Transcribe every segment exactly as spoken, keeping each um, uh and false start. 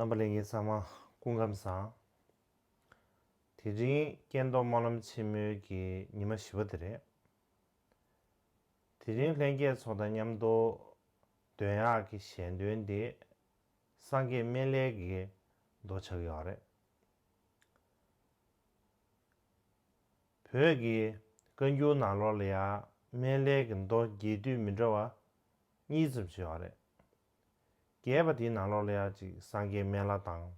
རྣམ་པ་ལྷན་རྒྱས་ཚང་མ་སྐུ་ཁམས་བཟང་། དེ་རིང་སྐྱེ་འགྲོ་སྨོན་ལམ་ཆེན་མོའི་གི་ཉི་མ་བཞི་པ་དེ་རེད། དེ་རིང་ལྷན་རྒྱས་ཚོ་དང་མཉམ་དུ་འདོན་ཡག་གི་ཞལ་འདོན་དེ་སངས་རྒྱས་སྨན་བླའི་གི་མདོ་ཆགས་ཡོད་རེད། བོད་ཀྱི་བཀའ་འགྱུར་ནང་ལོགས་ལ་ཡང་སྨན་བླའི་གི་མདོ་རྒྱས་བསྡུས་མི་འདྲ་བ་གཉིས་ཙམ་ཅིག་ཡོད་རེད། རྒྱས་པ་དེའི་ནང་ལོགས་ལ་ཡང་ཅིག་སངས་རྒྱས་སྨན་བླ་དང་།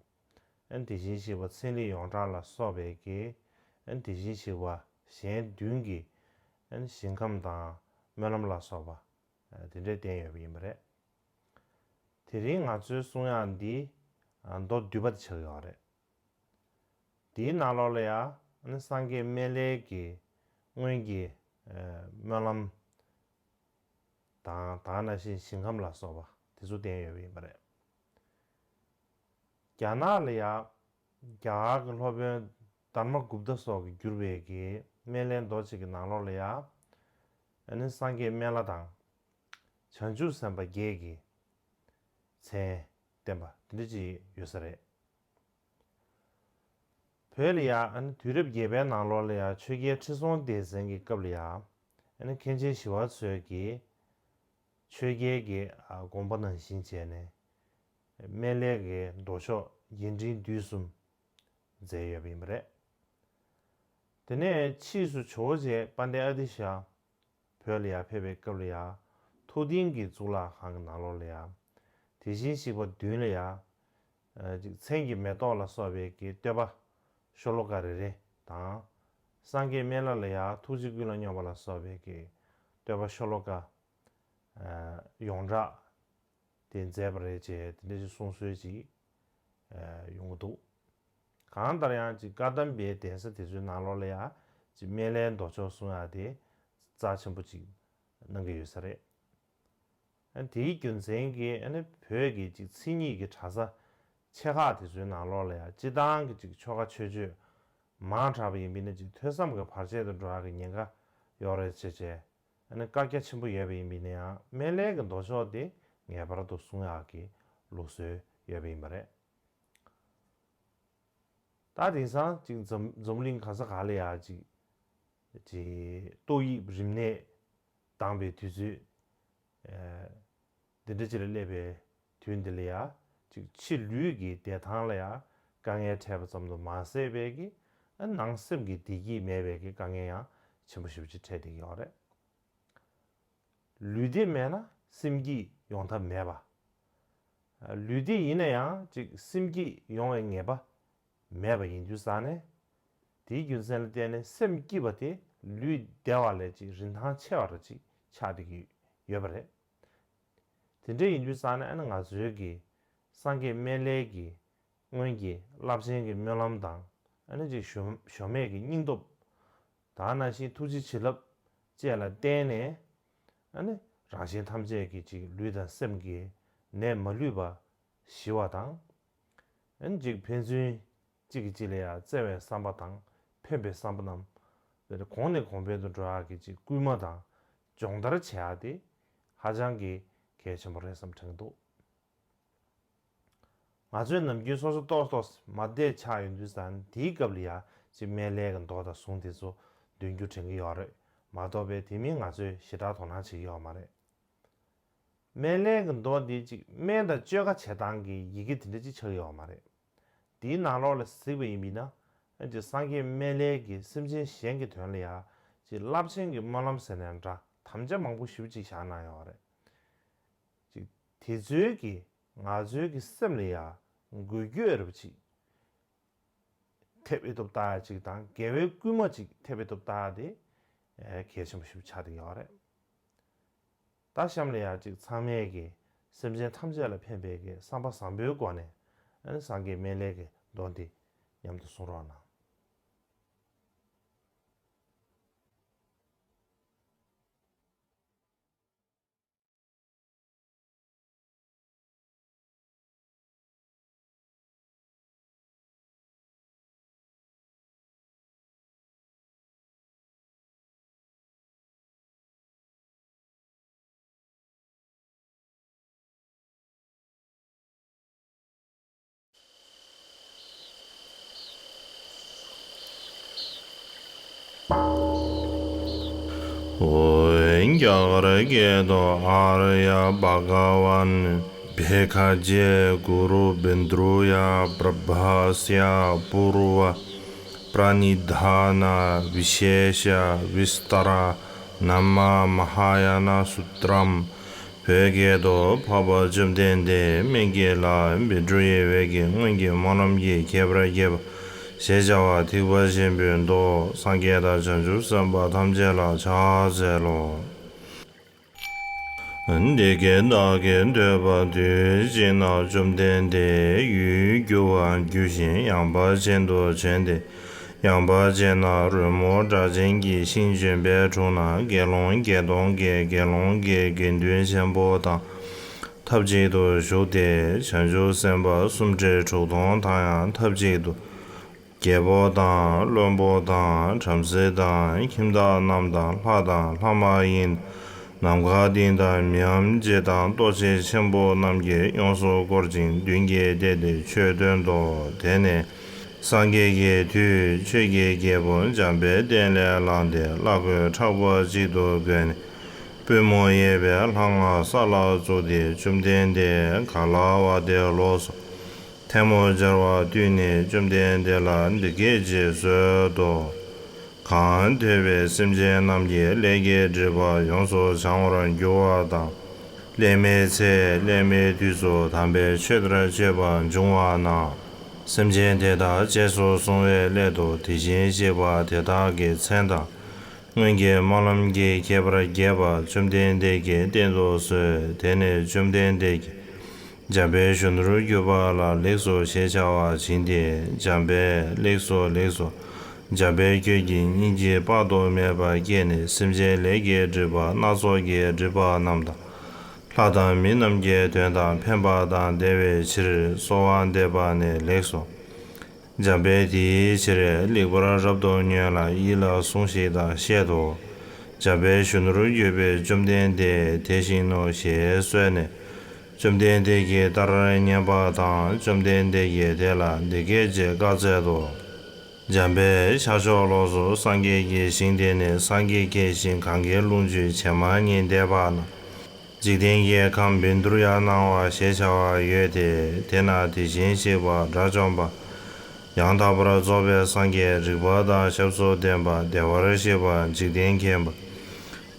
ཨ་ནི་དེ་བཞིན་གཤེགས་པ་ཚེ་རིང་ཡོངས་གྲགས་ལ་སོགས་པའི་གི། ཨ་ནི་དེ་བཞིན་གཤེགས་པ་གཞན་བདུན་གྱི། ཨ་ནི་ཞིང་ཁམས་དང་སྨོན་ལམ་ལ་སོགས་པ། ཨ་དེ་འདྲས་བསྟན་ཡོད་པ་ཡིན་པ་རེད། དེ་རིང་ང་ཚོའི་གསུང་ཡག་འདི། ཨ་མདོ་བསྡུས་པ་དེ་ཆགས་ཡོད་རེད། དེའི་ནང་ལོགས་ལ་ཡང་ཨ་ནི་སངས་རྒྱས་སྨན་བླའི་གི་སྔོན་གྱི་ཨ་སྨོན་ལམ་དང་། ད་ག་ནང་བཞིན་ཞིང་ཁམས་ལ་སོགས་པ་དེ་ཚོ་བསྟན་ཡོད་པ་ཡིན་པ་རེད། རྒྱ་ནག་ལ་ཡང་རྒྱ་གར་གྱི་སློབ་དཔོན་དྷརྨ་གུཔྟ་སོགས་ཀྱིས་བསྒྱུར་བའི་གི་སྨན་བླའི་མདོ་ཅིག་གི་ནང་ལོགས་ལ་ཡང་ཨ་ནི་སངས་རྒྱས་སྨན་བླ་དང་། བྱང་ཆུབ་སེམས་དཔའ་བརྒྱད་ཀྱི་མཚན་བསྟན་པ་དེ་འདྲ་ཅིག་ཡོད་ས་རེད། བོད་ལ་ཡང་ཨ་ནི་དུས་རབས་བརྒྱད་པའི་ནང་ལོགས་ལ་ཡང་ཆོས་རྒྱལ་ཁྲི་སྲོང་ལྡེ་བཙན་གྱི་སྐབས་ལ་ཡང་ཨ་ནི་མཁན་ཆེན་ཞི་བ་འཚོས་ཀྱིས་ཆོས་རྒྱལ་གྱི་ཨ་དགོངས་པ་ནང་བཞིན་བྱས་ནས་སྨན་བླའི་གི་མདོ་ཆོག་རྒྱས་འབྲིང་བསྡུས་གསུམ་མཛད་ཡོད་པ་ཡིན་པ་རེད། དེ་ནས་ཕྱིས་སུ་ཇོ་བོ་རྗེ་དཔལ་ལྡན་ཨ་ཏི་ཤ་བོད་ལ་ཡར་ཕེབས་པའི་སྐབས་ལ་ཡང་ཐུབ་བསྟན་གྱི་གཙུག་ལག་ཁང་གི་ནང་ལོགས་ལ་ཡང་དེ་བཞིན་གཤེགས་པ་མདུན་ལ་ཡང་ཅིག་མཚན་གྱི་མེ་ཏོག་ལ་སོགས་པའི་གི་བསྟོད་པ་ཤོ་ལོ་ཀ་རེ་རེ་དང་། སངས་རྒྱས་སྨན་བླ་ལ་ཡང་ཐུགས་རྗེ་ཀུན་ལ་སྙོམས་པ་ལ་སོགས་པའི་གི་བསྟོད་པ་ཤོ་ལོ་ཀ་ཡོངས་གྲགས་དེ་མཛད་པ་རེད་ཅེས་དེ་འདྲ་ཞིག་གསུང་སྲོལ་ཅིག་ཡོང་གི་འདུག་གང་ལྟར་ཡང་ཅིག་བཀའ་གདམས་པའི་གདན་ས་དེ་ཚོའི་ནང་ལོགས་ལ་ཡང་ཅིག་སྨན་བླའི་མདོ་ཆོག་གསུང་ཡག་དེ་རྩ་ཆེན་པོ་ཅིག་གནང་གི་ཡོད་ས་རེད། ཨ་དེའི་རྒྱུ་མཚན་གྱིས་ཨ་ནི་བོད་ཀྱི་ཅིག་མཚན་ཉིད་ཀྱི་གྲྭ་ས་ཆེ་ཁག་དེ་ཚོའི་ནང་ལོགས་ལ་ཡང་སྤྱིར་བཏང་གི་ཅིག་ཆོ་ག་ཆོས་སྤྱོད་མང་དྲགས་པ་ཡིན་པས་ན་ཅིག་ཐོས་བསམ་གྱི་བར་ཆད་དུ་འགྲོ་ཡག་གི་ཉེན་ཁ་ཡོད་རེད་ཅེས་བྱས། ཨ་ནི་བཀག་རྒྱ་ཆེན་པོ་ཡོད་པ་ཡིན་པས་ན་ཡང་སྨན་བླའི་གི་མདོ་ཆོག་དེ་ངེས་པར་དུ་གསུང་ཡག་གི་ལུགས་སྲོལ་ཡོད་པ་ཡིན་པ་རེད། ད་དེང་སང་ཅིག་འཛམ་འཛམ་གླིང་ག་ས་ག་ལ་ཡང་ཅིག་ཅིག་ཏོག་དབྱིབས་རིམས་ནད་དྭངས་པའི་དུས་ཚོད་ཨ་འདི་འདྲ་ཅིག་ལ་སླེབས་པའི་དུས་འདི་ལ་ཡང་ཅིག་ཕྱི་ལུས་ཀྱི་བདེ་ཐང་ལ་ཡང་དཀའ་ངལ་འཕྲད་པ་ཙམ་དུ་མ་ཟད་པའི་གི་ཨ་ནང་སེམས་ཀྱི་བདེ་སྐྱིད་མེད་པའི་གི་དཀའ་ངལ་ཡང་ཆེན་པོ་ཞེ་པོ་ཅིག་འཕྲད་བསྡད་ཀྱི་ཡོད་རེད། ལུས་བདེ་མེད་ན་སེམས་སྐྱིད་ཡོང་ཐབས་མེད་པ། ལུས་བདེ་ཡིན་ན་ཡང་ཅིག་སེམས་སྐྱིད་ཡོང་བའི་ངེས་པ་མེད་པ་ཡིན་དུས་ཙང་ནས། དེའི་རྒྱུ་མཚན་ལ་བརྟེན་ནས་སེམས་སྐྱིད་པ་དེ་ལུས་བདེ་བ་ལས་ཅིག་རིན་ཐང་ཆེ་བ་ར་ཅིག་ཆགས་བསྡད་ཀྱི་ཡོད་པ་རེད། དེ་འདྲ་ཡིན་དུས་ཙང་ནས་ཨ་ནི་ང་ཚོའི་གི་སངས་རྒྱས་སྨན་བླའི་གི་སྔོན་གྱི་རླབས་ཆེན་གྱི་སྨོན་ལམ་དང་། ཨ་ནི་ཅིག་གཞོམ་གཞོམ་མེད་ཀྱི་སྙིང་སྟོབས། ད་ག་ནང་བཞིན་ཐུགས་རྗེ་བྱིན་རླབས་བཅས་ལ་བརྟེན་ནས། ཨ་ནི་རང་གཞན་ཐམས་ཅད་ཀྱི་ཅིག་ལུས་དང་སེམས་ཀྱི་ནད་མ་ལུས་པ་ཞི་བ་དང་། ཨ་ནི་ཅིག་ཕན་ཚུན་གཅིག་གིས་གཅིག་ལ་ཡང་བརྩེ་བའི་བསམ་པ་དང་ཕན་པའི་བསམ་པ་རྣམས་གོང་ནས་གོང་འཕེལ་དུ་འགྲོ་ཡག་གི་ཅིག་སྐུལ་མ་དང་སྦྱོང་བརྡར་བྱེད་ཡག་དེ་ཧ་ཅང་གི་གལ་ཆེན་པོ་རེད་བསམ་དྲན་གྱི་འདུག་ང་ཚོས་ནམ་རྒྱུན་སོ་སོ་ཏོག་ཏོག་མ་བསྡད་ཆགས་ཡོང་དུས་ཙང་དེའི་སྐབས་ལ་ཡང་ཅིག་སྨན་བླའི་གི་མདོ་དང་གསུང་དེ་ཚོ་འདོན་རྒྱུ་དྲན་གྱི་ཡོད་རེད་མ་གཏོགས་པའི་དེ་མིན་ང་ཚོས་ཞེ་དྲག་དོ་སྣང་བྱེད་ཀྱི་ཡོད་མ་རེད། སྨན་བླའི་གི་མདོ་འདི་ཅིག་སྨན་དང་བཅོས་ཁ་བྱེད་སྟངས་ཀྱི་ཡི་གེ་དེ་འདྲ་ཅིག་ཆགས་ཀྱི་ཡོད་མ་རེད། དེའི་ནང་ལོགས་ལ་གཟིགས་པ་ཡིན་པས་ན་ཅིག་སངས་རྒྱས་སྨན་བླའི་གི་སེམས་ཅན་གཞན་གྱི་དོན་ལ་ཡང་ཅིག་རླབས་ཆེན་གྱི་སྨོན་ལམ་ཟེར་ནའང་འདྲ་དམ་བཅའ་མང་པོ་ཞེ་པོ་ཅིག་བཞག་གནང་ཡོད་རེད། ཅིག་དེ་ཚོའི་གི་ང་ཚོའི་གི་སེམས་ལ་ཡང་འགུལ་སྐྱོད་རབ་ཅིག་ཐེབས་ཡོད་ཐུབ་ལྟ་ཅིག་དང་དགེ་བའི་བསྐུལ་མ་ཅིག་ཐེབས་ཡོད་ཐུབ་ལྟ་དེ་གལ་ཆེན་པོ་ཞིག་ཆགས་བསྡད་ཡོད་རེད། ད་གཤམ་ལ་ཡང་ཅིག་ཚང་མས་ཀྱི་སེམས་ཅན་ཐམས་ཅད་ལ་ཕན་པའི་གི་བསམ་པ་བཟང་པོའི་སྒོ་ནས་ཨ་ནི་སངས་རྒྱས་སྨན་བླའི་གི་མདོ་འདི་མཉམ་དུ་གསུང་རོགས་གནང་། ཨོ། རྒྱ་གར་སྐད་དུ། ཨཱརྱ་བྷ་ག་ཝཱན་བྷེ་ཁ་ཛྱེ་གུ་རུ་བིནྡུ་ཡ་པྲ་བྷཱ་སྱ་པུར་བ་པྲ་ནི་དྷཱ་ན་བི་ཤེ་ཤ་བི་སྟ་ར་ན་མ་མ་ཧཱ་ཡ་ན་སུ་ཏྲཾ། བོད་སྐད་དུ། འཕགས་པ་བཅོམ་ལྡན་འདས་སྨན་གྱི་བླ་བཻ་ཌཱུརྱའི་འོད་ཀྱིས་སྔོན་གྱི་སྨོན་ལམ་གྱི་ཁྱད་པར་རྒྱས་པ་ཞེས་བྱ་བ་ཐེག་པ་ཆེན་པོའི་མདོ་སངས་རྒྱས་དང་བྱང་ཆུབ་སེམས་དཔའ་ཐམས་ཅད་ལ་ཕྱག་འཚལ་ལོ། འདི་སྐད་བདག་གིས་ཐོས་པ་དུས་གཅིག་ན་བཅོམ་ལྡན་འདས་ཡུལ་གྱུར་པ་བརྒྱུད་ཞིང་ཡངས་པ་ཅན་དུ་བྱོན་ཏེ། ཡངས་པ་ཅན་ན་རོལ་མོ་སྒྲ་གཅན་གྱི་ཤིང་ལྗོན་པའི་དྲུང་ན་དགེ་སློང་བརྒྱད་སྟོང་གིས་དགེ་སློང་གི་དགེ་འདུན་ཆེན་པོ་དང་ཐབས་ཅིག་ཏུ་བཞུགས་ཏེ། བྱང་ཆུབ་སེམས་དཔའ་སུམ་ཁྲི་དྲུག་སྟོང་དང་ཡང་ཐབས་ཅིག་ཏུ། རྒྱལ་པོ་དང་བློན་པོ་དང་བྲམ་ཟེ་དང་ཁྱིམ་བདག་རྣམས་དང་ལྷ་དང་ལྷ་མ་ཡིན། ནམ་མཁའ་ལྡིང་དང་མིའམ་ཅི་དང་ལྟོ་འཕྱེ་ཆེན་པོ་རྣམས་ཀྱིས་ཡོངས་སུ་བསྐོར་ཅིང་མདུན་གྱིས་བལྟས་ཏེ་ཆོས་སྟོན་ཏོ། དེ་ནས་སངས་རྒྱས་ཀྱི་མཐུས་ཆོས་ཀྱི་རྒྱལ་པོ་འཇམ་དཔལ་སྟན་ལས་ལངས་ཏེ་བླ་གོས་མཁྲེགས་པ་གཅིག་ཏུ་གོན་ནས་པུས་མོ་གཡས་པའི་ལྷ་ང་ས་ལ་བཙུགས་ཏེ། བཅོམ་ལྡན་འདས་ག་ལ་བ་དེར་ལོག་སོ། ཐལ་མོ་སྦྱར་བ་བཏུད་ནས་བཅོམ་ལྡན་འདས་ལ་འདི་སྐད་ཅེས་གསོལ་ཏོ། གང་ཐོས་པའི་སེམས་ཅན་རྣམས་ཀྱི་ལས་ཀྱི་སྒྲིབ་པ་ཡོངས་སུ་བྱང་བར་འགྱུར་བ་དང་། སླད་མའི་ཚེ་སླད་མའི་དུས་སུ་དམ་པའི་ཆོས་དར་ཆོད་པར་འབྱུང་བ་ན། སེམས་ཅན་དེ་དག་རྗེས་སུ་བཟུང་བའི་སླད་དུ་དེ་བཞིན་གཤེགས་པ་དེ་དག་གི་མཚན་དང་། སྔོན་གྱི་སྨོན་ལམ་གྱི་ཁྱད་པར་རྒྱས་པ་བཅོམ་ལྡན་འདས་ཀྱིས་བསྟན་དུ་གསོལ། དེ་ནས་བཅོམ་ལྡན་འདས་ཀྱིས་འཇམ་དཔལ་གཞོན་ནུར་གྱུར་པ་ལ་ལེགས་སོ་ཞེས་བྱ་བ་བྱིན་ཏེ། འཇམ་དཔལ་ལེགས་སོ་ལེགས་སོ། འཇམ་དཔལ་ཁྱོད་ཀྱིས་སྙིང་རྗེ་དཔག་ཏུ་མེད་པ་བསྐྱེད་ནས་སེམས་ཅན་ལས་ཀྱི་སྒྲིབ་པ་སྣ་ཚོགས་ཀྱི་སྒྲིབ་པ་རྣམས་དང་། ལྷ་དང་མི་རྣམས་ཀྱི་དོན་དང་ཕན་པ་དང་བདེ་བའི་ཕྱིར་གསོལ་བ་འདེབས་པ་ནི་ལེགས་སོ། འཇམ་དཔལ་དེའི་ཕྱིར་ལེགས་པར་རབ་ཏུ་ཉོན་ལ་ཡིད་ལ་ཟུངས་ཤིག་དང་བཤད་དོ། འཇམ་དཔལ་གཞོན་ནུར་གྱུར་པས་བཅོམ་ལྡན་འདས་དེ་བཞིན་ནོ་ཞེས་གསོལ་ནས། བཅོམ་ལྡན་འདས་ཀྱི་ལྟར་མཉན་པ་དང་། བཅོམ་ལྡན་འདས་ཀྱིས་དེ་ལ་འདི་སྐད་ཅེས་བཀའ་སྩལ་ཏོ། འཇམ་དཔལ་ཤར་ཕྱོགས་ལོགས་སུ་སངས་རྒྱས་ཀྱི་ཞིང་དེ་ནི་སངས་རྒྱས་ཀྱི་ཞིང་གངྒཱའི་ཀླུང་བཅུའི་བྱེ་མ་སྙེད་འདས་པ་ན། འཇིག་རྟེན་གྱི་ཁམས་བཻ་ཌཱུརྱ་སྣང་བ་ཞེས་བྱ་བ་ཡོད་དེ། དེ་ན་དེ་བཞིན་གཤེགས་པ་དགྲ་བཅོམ་པ། ཡང་དག་པར་རྫོགས་པའི་སངས་རྒྱས། རིག་པ་དང་ཞབས་སུ་ལྡན་པ། བདེ་བར་གཤེགས་པ། འཇིག་རྟེན་མཁྱེན་པ།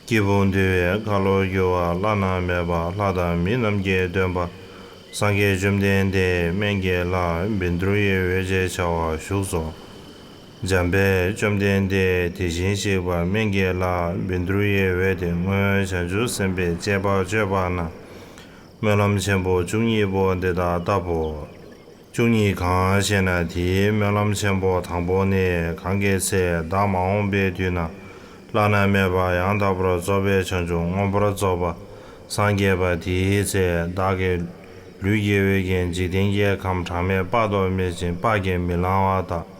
སྐྱེས་བུ་འདུལ་བའི་ཁ་ལོ་སྒྱུར་བ། བླ་ན་མེད་པ། ལྷ་དང་མི་རྣམས་ཀྱི་སྟོན་པ། སངས་རྒྱས་བཅོམ་ལྡན་འདས་སྨན་གྱི་བླ་བཻ་ཌཱུརྱའི་འོད་ཅེས་བྱ་བ་བཞུགས་སོ། འཇམ་དཔལ་བཅོམ་ལྡན་འདས་དེ་བཞིན་གཤེགས་པ་སྨན་གྱི་བླ་བཻ་ཌཱུརྱའི་འོད་དེ་སྔོན་བྱང་ཆུབ་སེམས་དཔས་སྤྱད་པ་སྤྱོད་པ་ན། སྨོན་ལམ་ཆེན་པོ་བཅུ་གཉིས་པོ་འདི་དག་བཏབ་བོ། བཅུ་གཉིས་གང་ཞེ་ན། དེའི་སྨོན་ལམ་ཆེན་པོ་དང་པོ་ནི། གང་གི་ཚེ་བདག་མ་འོངས་པའི་དུས་ན་བླ་ན་མེད་པ་ཡང་དག་པར་རྫོགས་པའི་བྱང་ཆུབ་མངོན་པར་རྫོགས་པ་སངས་རྒྱས་པ། དེའི་ཚེ་བདག་གི་ལུས་ཀྱི་འོད་ཀྱིས་འཇིག་རྟེན་གྱི་ཁམས་གྲངས་མེད་དཔག་ཏུ་མེད་ཅིང་དཔག་གིས་མི་ལང་བ་དག།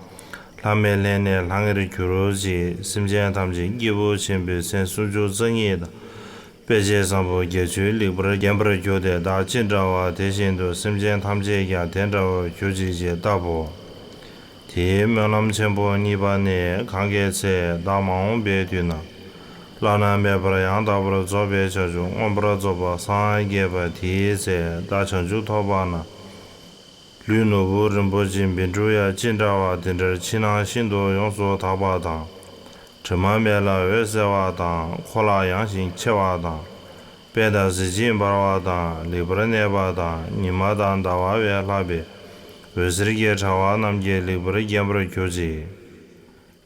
ལྷ་མི་ལྷན་ནེ་ལྷང་ངེར་གྱུར་ཅིག། སེམས་ཅན་ཐམས་ཅད་སྐྱེས་བུ་ཆེན་པོའི་མཚན་སུམ་ཅུ་རྩ་གཉིས་དང་། དཔེ་བྱད་བཟང་པོ་བརྒྱད་ཅུས་ལེགས་པར་བརྒྱན་པར་གྱུར་ཏེ། བདག་ཅི་འདྲ་བ་དེ་བཞིན་དུ་སེམས་ཅན་ཐམས་ཅད་ཀྱང་དེ་འདྲ་བར་གྱུར་ཅིག་ཅེས་བཏབ་བོ། དེའི་སྨོན་ལམ་ཆེན་པོ་གཉིས་པ་ནི། གང་གི་ཚེ་བདག་མ་འོངས་པའི་དུས་ན་བླ་ན་མེད་པར་ཡང་དག་པར་རྫོགས་པའི་བྱང་ཆུབ་མངོན་པར་རྫོགས་པ་སངས་རྒྱས་པ། དེའི་ཚེ་བདག་བྱང་ཆུབ་ཐོབ་པ་ན། ལུས་ནོར་བུ་རིན་པོ་ཆེ་བཻ་ཌཱུརྱ་ཅི་འདྲ་བ་དེ་འདྲར་ཕྱི་ནང་ཤིན་ཏུ་ཡོངས་སུ་དག་པ་དང་། དྲི་མ་མེད་ལ་འོད་གསལ་བ་དང་། འཁོར་ལ་ཡངས་ཤིང་ཆེ་བ་དང་། དཔལ་དང་གཟི་བརྗིད་འབར་བ་དང་། ལེགས་པར་གནས་པ་དང་། ཉི་མ་དང་ཟླ་བ་བས་ལྷག་པའི་འོད་ཟེར་གྱི་དྲ་བ་རྣམས་ཀྱིས་ལེགས་པར་བརྒྱན་པར་གྱུར་ཅིག།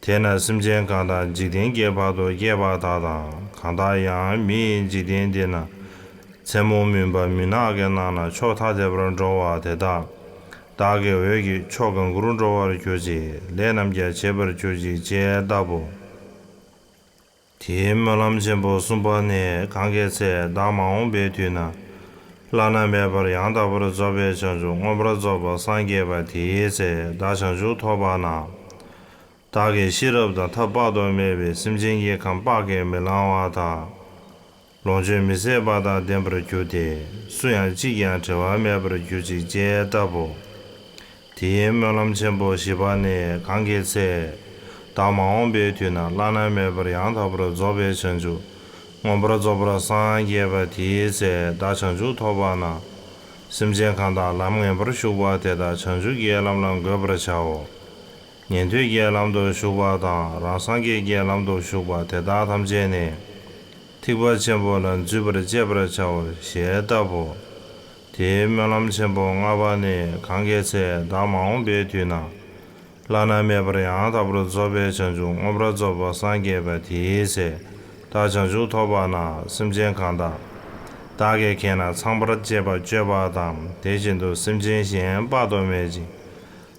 དེས་ན་སེམས་ཅན་གང་དག་འཇིག་རྟེན་གྱི་བར་དུ་སྐྱེས་པ་དག་དང་། གང་དག་ཡང་མི་ཡི་འཇིག་རྟེན་འདི་ན་ མཚན་མོ་མུན་པ་མུན་ནག་གི་ནང་ན་ཕྱོགས་ཐ་དད་པར་འགྲོ་བ་དེ་དག། བདག་གི་འོད་ཀྱིས་ཕྱོགས་གང་དགུར་འགྲོ་བར་གྱུར་ཅིག། ལས་རྣམས་ཀྱང་བྱེད་པར་གྱུར་ཅིག་ཅེས་བཏབ་བོ། དེའི་སྨོན་ལམ་ཆེན་པོ་གསུམ་པ་ནི། གང་གི་ཚེ་བདག་མ་འོངས་པའི་དུས་ན། བླ་ན་མེད་པར་ཡང་དག་པར་རྫོགས་པའི་བྱང་ཆུབ་མངོན་པར་རྫོགས་པར་སངས་རྒྱས་པ་དེའི་ཚེ་བདག་བྱང་ཆུབ་ཐོབ་པ་ན། བདག་གི་ཤེས་རབ་དང་ཐབས་དཔག་ཏུ་མེད་པས་སེམས་ཅན་གྱི་ཁམས་དཔག་གིས་མི་ལང་བ་དང་། ལོངས་སྤྱོད་མི་ཟད་པ་དང་ལྡན་པར་གྱུར་ཏེ། སུ་ཡང་གཅིག་ཀྱང་བྲེལ་བ་མེད་པར་གྱུར་ཅིག་ཅེས་བཏབ་བོ། དེའི་སྨོན་ལམ་ཆེན་པོ་བཞི་པ་ནི། གང་གི་ཚེ་བདག་མ་འོངས་པའི་དུས་ན་བླ་ན་མེད་པར་ཡང་དག་པར་རྫོགས་པའི་བྱང་ཆུབ་མངོན་པར་རྫོགས་པར་སངས་རྒྱས་པ་དེའི་ཚེ་བདག་བྱང་ཆུབ་ཐོབ་པ་ན། སེམས་ཅན་གང་དག་ལམ་ངན་པར་ཞུགས་པ་དེ་དག་བྱང་ཆུབ་ཀྱི་ལམ་ལ་འགོད་པར་བྱའོ། ཉན་ཐོས་ཀྱི་ལམ་དུ་ཞུགས་པ་དང་རང་སངས་རྒྱས་ཀྱི་ལམ་དུ་ཞུགས་པ་དེ་དག་ཐམས་ཅད་ནི། ཐེག་པ་ཆེན་པོ་ལ་འཛུད་པར་བྱེད་པར་བྱའོ་ཞེས་བཏབ་བོ། དེའི་སྨོན་ལམ་ཆེན་པོ་ལྔ་པ་ནི། གང་གི་ཚེ་བདག་མ་འོངས་པའི་དུས་ན། བླ་ན་མེད་པར་ཡང་དག་པར་རྫོགས་པའི་བྱང་ཆུབ་མངོན་པར་རྫོགས་པར་སངས་རྒྱས་པ་དེའི་ཚེ་བདག་བྱང་ཆུབ་ཐོབ་པ་ན། སེམས་ཅན་གང་དག་བདག་གིས་མཁྱེན་ན་ཚངས་པར་སྤྱད་པ་སྤྱོད་པ་དང་། དེ་བཞིན་དུ་སེམས་ཅན་གཞན་དཔག་ཏུ་མེད་ཅིང་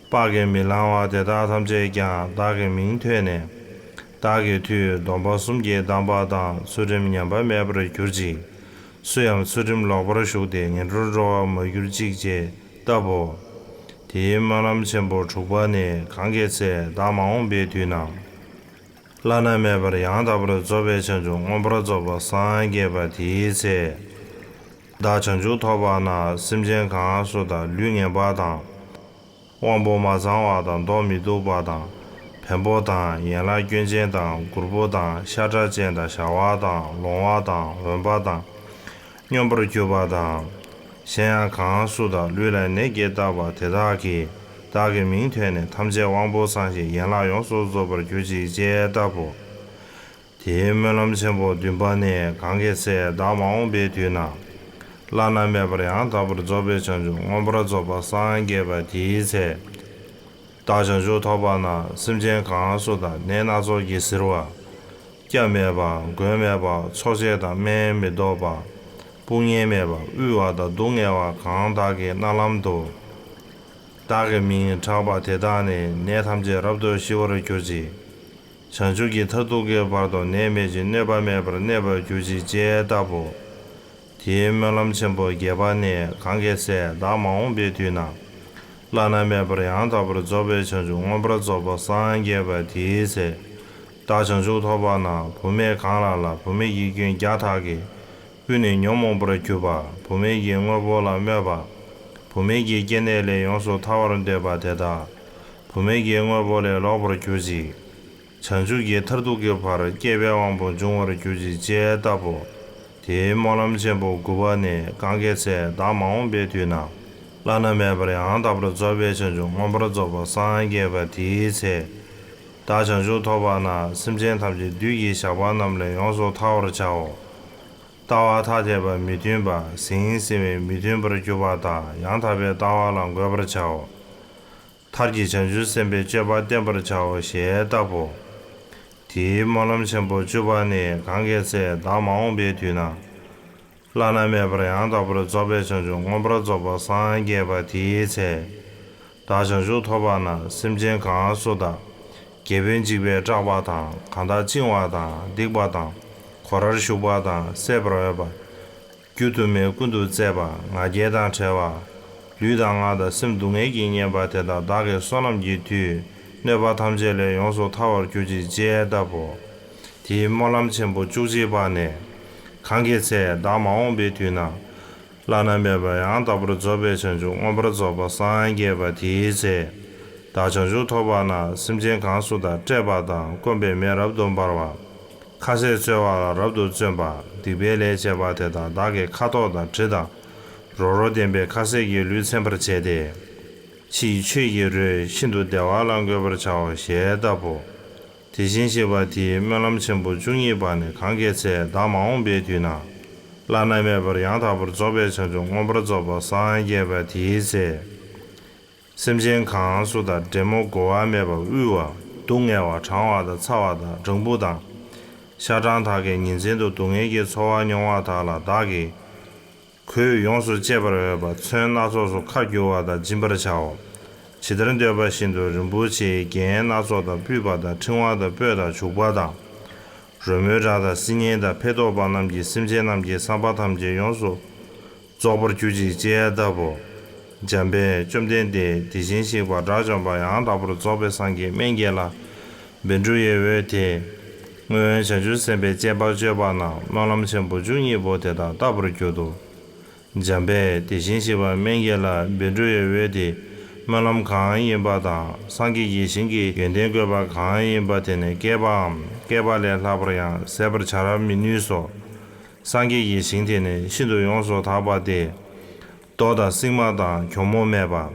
དཔག་གིས་མི་ལང་བ་དེ་དག་ཐམས་ཅད་ཀྱང་བདག་གི་མིང་ཐོས་ནས། བདག་གི་མཐུས་སྡོམ་པ་གསུམ་གྱི་གདམས་པ་དང་ཚུལ་ཁྲིམས་ཉམས་པ་མེད་པར་གྱུར་ཅིག། སུ་ཡང་ཚུལ་ཁྲིམས་ལོག་པར་ཞུགས་ཏེ་ངན་འགྲོར་འགྲོ་བར་མ་གྱུར་ཅིག་ཅེས་བཏབ་བོ། དེའི་སྨོན་ལམ་ཆེན་པོ་དྲུག་པ་ནི། གང་གི་ཚེ་བདག་མ་འོངས་པའི་དུས་ན། བླ་ན་མེད་པར་ཡང་དག་པར་རྫོགས་པའི་བྱང་ཆུབ་མངོན་པར་རྫོགས་པར་སངས་རྒྱས་པ་དེའི་ཚེ། བདག་བྱང་ཆུབ་ཐོབ་པ་ན། སེམས་ཅན་གང་སུ་དག་ལུས་ངན་པ་དང་། དབང་པོ་མ་ཚང་བ་དང་མདོག་མི་སྡུག་པ་དང་། བེམ་པོ་དང་ཡན་ལག་སྐྱོན་ཅན་དང་སྒུར་པོ་དང་ཤ་ཁྲག་ཅན་དང་བྱ་བ་དང་ལོང་བ་དང་འོན་པ་དང་། སྙོམས་པར་གྱུར་པ་དང་། གཞན་ཡང་གང་སུ་དག་ལུས་ལ་ནད་ཀྱིས་བཏབ་པ་དེ་དག་གིས་བདག་གི་མིང་ཐོས་ནས་ཐམས་ཅད་དབང་པོ་ཚང་ཞིང་ཡན་ལག་ཡོངས་སུ་རྫོགས་པར་གྱུར་ཅིག་ཅེས་བཏབ་བོ། དེའི་སྨོན་ལམ་ཆེན་པོ་བདུན་པ་ནི། གང་གི་ཚེ་བདག་མ་འོངས་པའི་དུས་ན། བླ་ན་མེད་པར་ཡང་དག་པར་རྫོགས་པའི་བྱང་ཆུབ་མངོན་པར་རྫོགས་པར་སངས་རྒྱས་པ་དེའི་ཚེ། བདག་བྱང་ཆུབ་ཐོབ་པ་ན། སེམས་ཅན་གང་སུ་དག་ནད་སྣ་ཚོགས་ཀྱིས་གཟིར་བ། སྐྱབས་མེད་པ། མགོན་མེད་པ། འཚོ་བྱེད་དང་སྨན་མི་ལྡོག་པ། དཔུང་གཉེན་མེད་པ། དབུལ་བ་དང་སྡུག་བསྔལ་བ་གང་དག་གི་རྣ་ལམ་དུ། བདག་གི་མིང་གྲགས་པ་དེ་དག་ནི་ནད་ཐམས་ཅད་རབ་ཏུ་ཞི་བར་གྱུར་ཅིག། བྱང་ཆུབ་ཀྱི་མཐར་ཐུག་གི་བར་དུ་ནད་མེད་ཅིང་གནོད་པ་མེད་པར་གནས་པར་གྱུར་ཅིག་ཅེས་བཏབ་བོ། དེའི་སྨོན་ལམ་ཆེན་པོ་བརྒྱད་པ་ནི། གང་གི་ཚེ་བདག་མ་འོངས་པའི་དུས་ན། བླ་ན་མེད་པར་ཡང་དག་པར་རྫོགས་པའི་བྱང་ཆུབ་མངོན་པར་རྫོགས་པར་སངས་རྒྱས་པ་དེའི་ཚེ། བདག་བྱང་ཆུབ་ཐོབ་པ་ན། བུད་མེད་གང་ལ་ལ་བུད་མེད་ཀྱི་སྐྱོན་བརྒྱ་དག་གིས་ཀུན་ནས་ཉོན་མོངས་པར་གྱུར་པ། བུད་མེད་ཀྱི་དངོས་པོ་ལ་སྨོད་པ། བུད་མེད་ཀྱི་སྐྱེ་གནས་ལས་ཡོངས་སུ་ཐར་བར་འདོད་པ་དེ་དག་བུད་མེད་ཀྱི་དངོས་པོ་ལས་ལོག་པར་གྱུར་ཅིག། བྱང་ཆུབ་ཀྱི་མཐར་ཐུག་གི་བར་སྐྱེས་པའི་དབང་པོ་འབྱུང་བར་གྱུར་ཅིག་ཅེས་བཏབ་བོ། དེའི་སྨོན་ལམ་ཆེན་པོ་དགུ་པ་ནི། གང་གི་ཚེ་བདག་མ་འོངས་པའི་དུས་ན། བླ་ན་མེད་པར་ཡང་དག་པར་རྫོགས་པའི་བྱང་ཆུབ་མངོན་པར་རྫོགས་པར་སངས་རྒྱས་པ་དེའི་ཚེ། བདག་བྱང་ཆུབ་ཐོབ་པ་ན། སེམས་ཅན་ཐམས་ཅད་བདུད་ཀྱི་ཞགས་པ་རྣམས་ལས་ཡོངས་སུ་ཐར་བར་བྱའོ། ལྟ་བ་ཐ་དད་པ་མི་མཐུན་པ། ཟིང་ཟིང་བའི་མི་མཐུན་པར་གྱུར་པ་དག་ཡང་དག་པའི་ལྟ་བ་ལ་འགོད་པར་བྱའོ། མཐར་གྱིས་བྱང་ཆུབ་སེམས་དཔའི་སྤྱོད་པ་བསྟན་པར་བྱའོ་ཞེས་བཏབ་བོ། དེའི་སྨོན་ལམ་ཆེན་པོ་བཅུ་པ་ནི། གང་གི་ཚེ་བདག་མ་འོངས་པའི་དུས་ན། བླ་ན་མེད་པར་ཡང་དག་པར་རྫོགས་པའི་བྱང་ཆུབ་མངོན་པར་རྫོགས་པར་སངས་རྒྱས་པ་དེའི་ཚེ། བདག་བྱང་ཆུབ་ཐོབ་པ་ན། སེམས་ཅན་གང་སུ་དག་རྒྱལ་པོའི་འཇིགས་པས་སྐྲག་པ་དང་། གང་དག་བཅིང་བ་དང་སྡིགས་པ་དང་། ཁོ་རར་ཞུགས་པ་དང་སྲེད་པར་འོས་པ། རྒྱུ་དུ་མས་ཀུན་ཏུ་གཙེས་པ། ང་རྒྱལ་དང་བྲལ་བ། ལུས་དང་ངག་དང་སེམས་སྡུག་བསྔལ་གྱིས་ཉེན་པ་དེ་དག་བདག་གིས་བསོད་ནམས་ཀྱི་མཐུས་གནོད་པ་ཐམས་ཅད་ལས་ཡོངས་སུ་ཐར་བར་གྱུར་ཅིག་ཅེས་བཏབ་བོ། དེའི་སྨོན་ལམ་ཆེན་པོ་བཅུ་གཅིག་པ་ནི། གང་གི་ཚེ་བདག་མ་འོངས་པའི་དུས་ན། བླ་ན་མེད་པ་ཡང་དག་པར་རྫོགས་པའི་བྱང་ཆུབ་མངོན་པར་རྫོགས་པར་སངས་རྒྱས་པ་དེའི་ཚེ། བདག་བྱང་ཆུབ་ཐོབ་པ་ན། སེམས་ཅན་གང་སུ་དག་བཀྲེས་པ་དང་སྐོམ་པའི་མེ་རབ་ཏུ་འབར་བ། ཁ་ཟས་འཚོལ་བ་ལ་རབ་ཏུ་བརྩོན་པ། སྡིག་པའི་ལས་བྱས་པ་དེ་དག་བདག་གི་ཁ་དོག་དང་དྲི་དང་། རོ་རོ་ལྡན་པའི་ཁ་ཟས་ཀྱིས་ལུས་ཚིམ་པར་བྱས་ཏེ། ཕྱིའི་ཆོས་ཀྱི་རོས་ཤིན་ཏུ་བདེ་བ་ལ་འགོད་པར་བྱའོ་ཞེས་བཏབ་བོ། དེ་བཞིན་གཤེགས་པ་དེའི་སྨོན་ལམ་ཆེན་པོ་བཅུ་གཉིས་པ་ནི། གང་གི་ཚེ་བདག་མ་འོངས་པའི་དུས་ན། བླ་ན་མེད་པར་ཡང་དག་པར་རྫོགས་པའི་བྱང་ཆུབ་མངོན་པར་རྫོགས་པར་སངས་རྒྱས་པ་དེའི་ཚེ། སེམས་ཅན་གང་སུ་དག་འདྲེ་མོ་རྒོལ་བ་མེད་པར་དབུལ་བ། སྡུག་བསྔལ་བ། གྲང་བ་དང་ཚ་བ་དང་སྦྲང་བུ་དང་། ཤ་སྦྲང་དག་གི་ཉིན་མཚན་དུ་སྡུག་བསྔལ་གྱི་ཚོར་བ་མྱོང་བ་དག་ལ་བདག་གིས་ གོས་ཡོངས་སུ་བཅད་པར་འོས་པ་ཚོན་སྣ་ཚོགས་སུ་ཁ་བསྒྱུར་བ་དང་སྦྱིན་པར་བྱའོ། ཇི་ལྟར་འདོད་པ་བཞིན་དུ་རིན་པོ་ཆེའི་རྒྱན་སྣ་ཚོགས་དང་སྤུད་པ་དང་ཕྲེང་བ་དང་སྤོས་དང་བྱུག་པ་དང་། རོལ་མོའི་སྒྲ་དང་སིལ་སྙན་དང་ཕན་འདོགས་པ་རྣམས་ཀྱིས་སེམས་ཅན་རྣམས་ཀྱི་བསམ་པ་ཐམས་ཅད་ཡོངས་སུ་རྫོགས་པར་གྱུར་ཅིག་ཅེས་བསྟབ་བོ། འཇམ་དཔལ་བཅོམ་ལྡན་འདས་དེ་བཞིན་གཤེགས་པ་དགྲ་བཅོམ་པ་ཡང་དག་པར་རྫོགས་པའི་སངས་རྒྱས་སྨན་གྱི་བླ་བཻ་ཌཱུརྱའི་འོད་དེས། སྔོན་བྱང་ཆུབ་སེམས་དཔའི་བསྐྱེད་པ་སྤྱོད་པ་རྣམས་སྨོན་ལམ་ཆེན་པོ་བཅུ་གཉིས་པོ་དེ་དག་བཏབ་པར་གྱུར་ཏོ། འཇམ་དཔལ་དེ་བཞིན་གཤེགས་པ་སྨན་གྱི་བླ་བཻ་ཌཱུརྱའི་འོད་དེས་སྨོན་ལམ་གང་ཡིན་པ་དང་སངས་རྒྱས་ཀྱི་ཞིང་གི་ཡོན་ཏན་བཀོད་པ་གང་ཡིན་པ་དེ་ནི་བསྐལ་པའམ་བསྐལ་པ་ལས་ལྷག་པར་ཡང་ཟད་པར་བྱ་ར་མི་ནུས་སོ། སངས་རྒྱས་ཀྱི་ཞིང་དེ་ནི་ཤིན་ཏུ་ཡོངས་སུ་དག་པ་སྟེ། རྡོ་དང་སྲིང་མོ་དང་གྱོག་མོ་མེད་པ།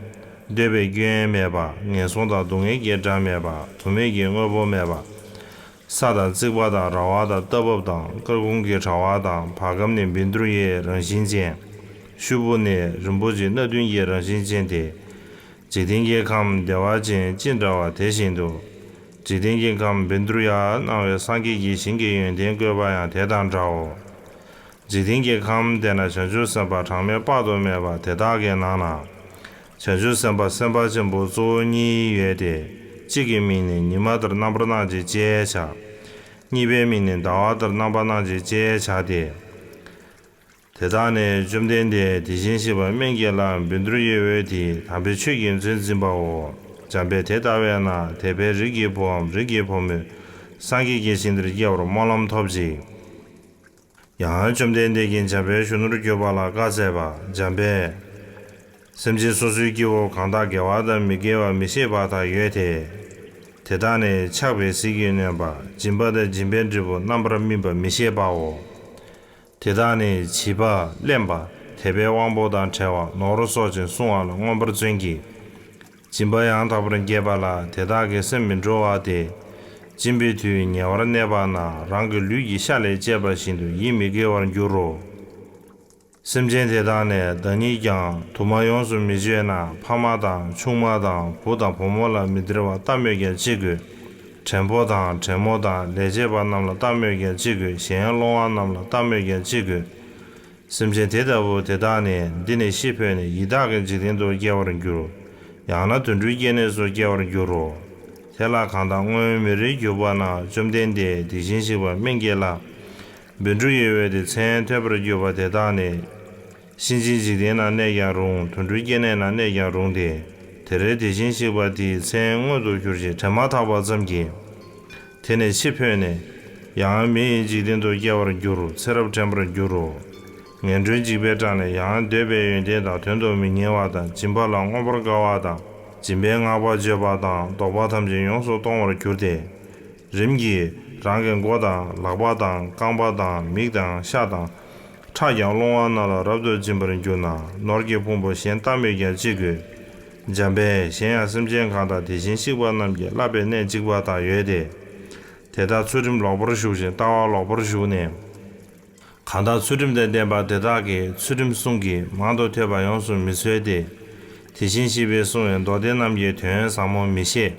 འདོད་པའི་སྐྱོན་མེད་པ། ངན་སོང་དང་སྡུག་བསྔལ་གྱི་སྒྲ་མེད་པ། དུ་མེད་ཀྱི་དངོས་པོ་མེད་པ། ས་དང་རྩིག་པ་དང་ར་བ་དང་རྟ་བབས་དང་སྐར་ཁུང་གི་དྲ་བ་དང་བར་ཁམས་ནི་བཻ་ཌཱུརྱའི་རང་བཞིན་ཅན། ཤུབ་བུ་ནི་རིན་པོ་ཆེ་སྣ་བདུན་གྱི་རང་བཞིན་ཅན་ཏེ། འཇིག་རྟེན་གྱི་ཁམས་བདེ་བ་ཅན་ཅི་འདྲ་བ་དེ་བཞིན་དུ། འཇིག་རྟེན་གྱི་ཁམས་བཻ་ཌཱུརྱ་སྣང་བའི་སངས་རྒྱས་ཀྱི་ཞིང་གི་ཡོན་ཏན་བཀོད་པ་ཡང་དེ་དང་འདྲའོ། འཇིག་རྟེན་གྱི་ཁམས་དེ་ན་བྱང་ཆུབ་སེམས་དཔའ་གྲངས་མེད་དཔག་ཏུ་མེད་པ་དེ་དག་གི་ནང་ན། བྱང་ཆུབ་སེམས་དཔའ་སེམས་དཔའ་ཆེན་པོ་གཙོ་བོ་གཉིས་ཡོད་དེ། གཅིག་གི་མིང་ནི་ཉི་མ་ལྟར་རྣམ་པར་སྣང་བྱེད་ཅེས་བྱ། གཉིས་པའི་མིང་ནི་ཟླ་བ་ལྟར་རྣམ་པར་སྣང་བྱེད་ཅེས་བྱ་སྟེ། དེ་དག་ནི་བཅོམ་ལྡན་འདས་དེ་བཞིན་གཤེགས་པ་སྨན་གྱི་བླ་བཻ་ཌཱུརྱའི་འོད་དེས་དམ་པའི་ཆོས་ཀྱིས་མཚན་འཛིན་པའོ། འཇམ་དཔལ་དེ་ལྟ་བས་ན་དེ་འཕེལ་རིགས་ཀྱི་བུའམ་རིགས་ཀྱི་བུ་མོས་སངས་རྒྱས་ཀྱི་ཞིང་དེར་སྐྱེ་བར་སྨོན་ལམ་ཐོབ་ཅིག། ཡང་བཅོམ་ལྡན་འདས་ཀྱིས་འཇམ་དཔལ་གཞོན་ནུར་གྱུར་པ་ལ་བཀའ་སྩལ་པ། འཇམ་དཔལ། སེམས་ཅན་སོ་སོའི་སྐྱེ་བོ་གང་དག་དགེ་བ་དང་མི་དགེ་བ་མི་ཤེས་པ་དག་ཡོད་དེ། དེ་དག་ནི་ཆགས་པའི་ཟིལ་གྱིས་གནོན་པ་སྦྱིན་པ་དང་སྦྱིན་པའི་འབྲས་བུ་རྣམ་པར་སྨིན་པ་མི་ཤེས་པའོ། དེ་དག་ནི་བྱིས་པ་གླེན་པ་དད་པའི་དབང་པོ་དང་བྲལ་བ་ནོར་སོགས་ཀྱིས་བསྲུང་བ་ལ་མངོན་པར་བརྩོན་གྱི། སྦྱིན་པ་ཡང་དག་པར་འགྱེད་པ་ལ་དེ་དག་གི་སེམས་མི་འགྲོ་བ་སྟེ། སྦྱིན་པའི་དུས་ཉེ་བར་གནས་པ་ན་རང་གི་ལུས་ཀྱི་ཤ་ལས་སྐྱེས་པ་བཞིན་དུ་ཡིད་མི་དགེ་བར་འགྱུར་རོ། སེམས་ཅན་དེ་དག་ནི་བདག་ཉིད་ཀྱང་དུ་མ་ཡོངས་སུ་མི་གཅོད་ན་ཕ་མ་དང་ཆུང་མ་དང་བུ་དང་བུ་མོ་ལ་མི་སྟེར་བར་ལྟ་སྨོས་ཀྱང་ཅི་དགོས། བྲན་པོ་དང་བྲན་མོ་དང་ལས་བྱེད་པ་རྣམས་ལ་ལྟ་སྨོས་ཀྱང་ཅི་དགོས། གཞན་སློང་བ་རྣམས་ལ་ལྟ་སྨོས་ཀྱང་ཅི་དགོས། སེམས་ཅན་དེ་ལྟ་བུ་དེ་དག་ནི་འདི་ནས་ཤི་འཕོས་ནས་ཡི་དྭགས་ཀྱི་འཇིག་རྟེན་དུ་སྐྱེ་བར་འགྱུར། ཡང་ན་དུད་འགྲོའི་སྐྱེ་གནས་སུ་སྐྱེ་བར་འགྱུར་རོ། དེ་ལ་གང་དག་སྔོན་མི་རིགས་གྱུར་པ་ན་བཅོམ་ལྡན་འདས་དེ་བཞིན་གཤེགས་པ་སྨན་གྱི་བླ་བཻ་ཌཱུརྱའི་འོད་དེ་མཚན་ཐོས་པར་གྱུར་པ་དེ་དག་ནི། གཤིན་རྗེའི་འཇིག་རྟེན་ན་གནས་ཀྱང་རུང་དུད་འགྲོའི་སྐྱེ་གནས་ན་གནས་ཀྱང་རུང་སྟེ། དེར་དེ་བཞིན་གཤེགས་པ་དེའི་མཚན་མངོན་དུ་གྱུར་ཅིང་དྲན་མ་ཐག་པ་ཙམ་གྱིས། དེ་ནས་ཤི་འཕོས་ནས། ཡང་མི་ཡི་འཇིག་རྟེན་དུ་སྐྱེ་བར་འགྱུར་ཚེ་རབས་དྲན་པར་འགྱུར་རོ། ངན་འགྲོའི་འཇིགས་པའི་སྒྲ་ནི་ཡང་འདོད་པའི་ཡོན་ཏན་དང་དོན་དུ་མི་གཉེར་བ་དང་སྦྱིན་པ་ལ་མངོན་པར་དགའ་བ་དང་སྦྱིན་པའི་བསྔགས་པ་བརྗོད་པ་དང་བདོག་པ་ཐམས་ཅད་ཡོངས་སུ་གཏོང་བར་འགྱུར་ཏེ། རིམ་གྱིས་རང་གི་མགོ་དང་ལག་པ་དང་རྐང་པ་དང་མིག་དང་ཤ་དང་། ཁྲག་ཀྱང་སློང་བ་རྣམས་ལ་རབ་ཏུ་སྦྱིན་པར་འགྱུར་ན་ནོར་གྱི་ཕུང་པོ་གཞན་ལྟ་སྨོས་ཀྱང་ཅི་དགོས། འཇམ་དཔལ་གཞན་ཡང་སེམས་ཅན་གང་དག་དེ་བཞིན་གཤེགས་པ་རྣམས་ཀྱིས་བསླབ་པའི་གནས་གཅིག་པ་དག་ཡོད་དེ། དེ་དག་ཚུལ་ཁྲིམས་ལོག་པར་ཞུགས་ཤིང་ལྟ་བ་ལོག་པར་ཞུགས་ནས། གང་དག་ཚུལ་ཁྲིམས་དང་ལྡན་པ་དེ་དག་གིས་ཚུལ་ཁྲིམས་གསུམ་གྱི་མང་དུ་ཐོས་པ་ཡོངས་སུ་མི་འཚོལ་ཏེ། དེ་བཞིན་གཤེགས་པས་གསུངས་པའི་མདོ་སྡེ་རྣམས་ཀྱི་དོན་ཟབ་མོ་མི་ཤེས།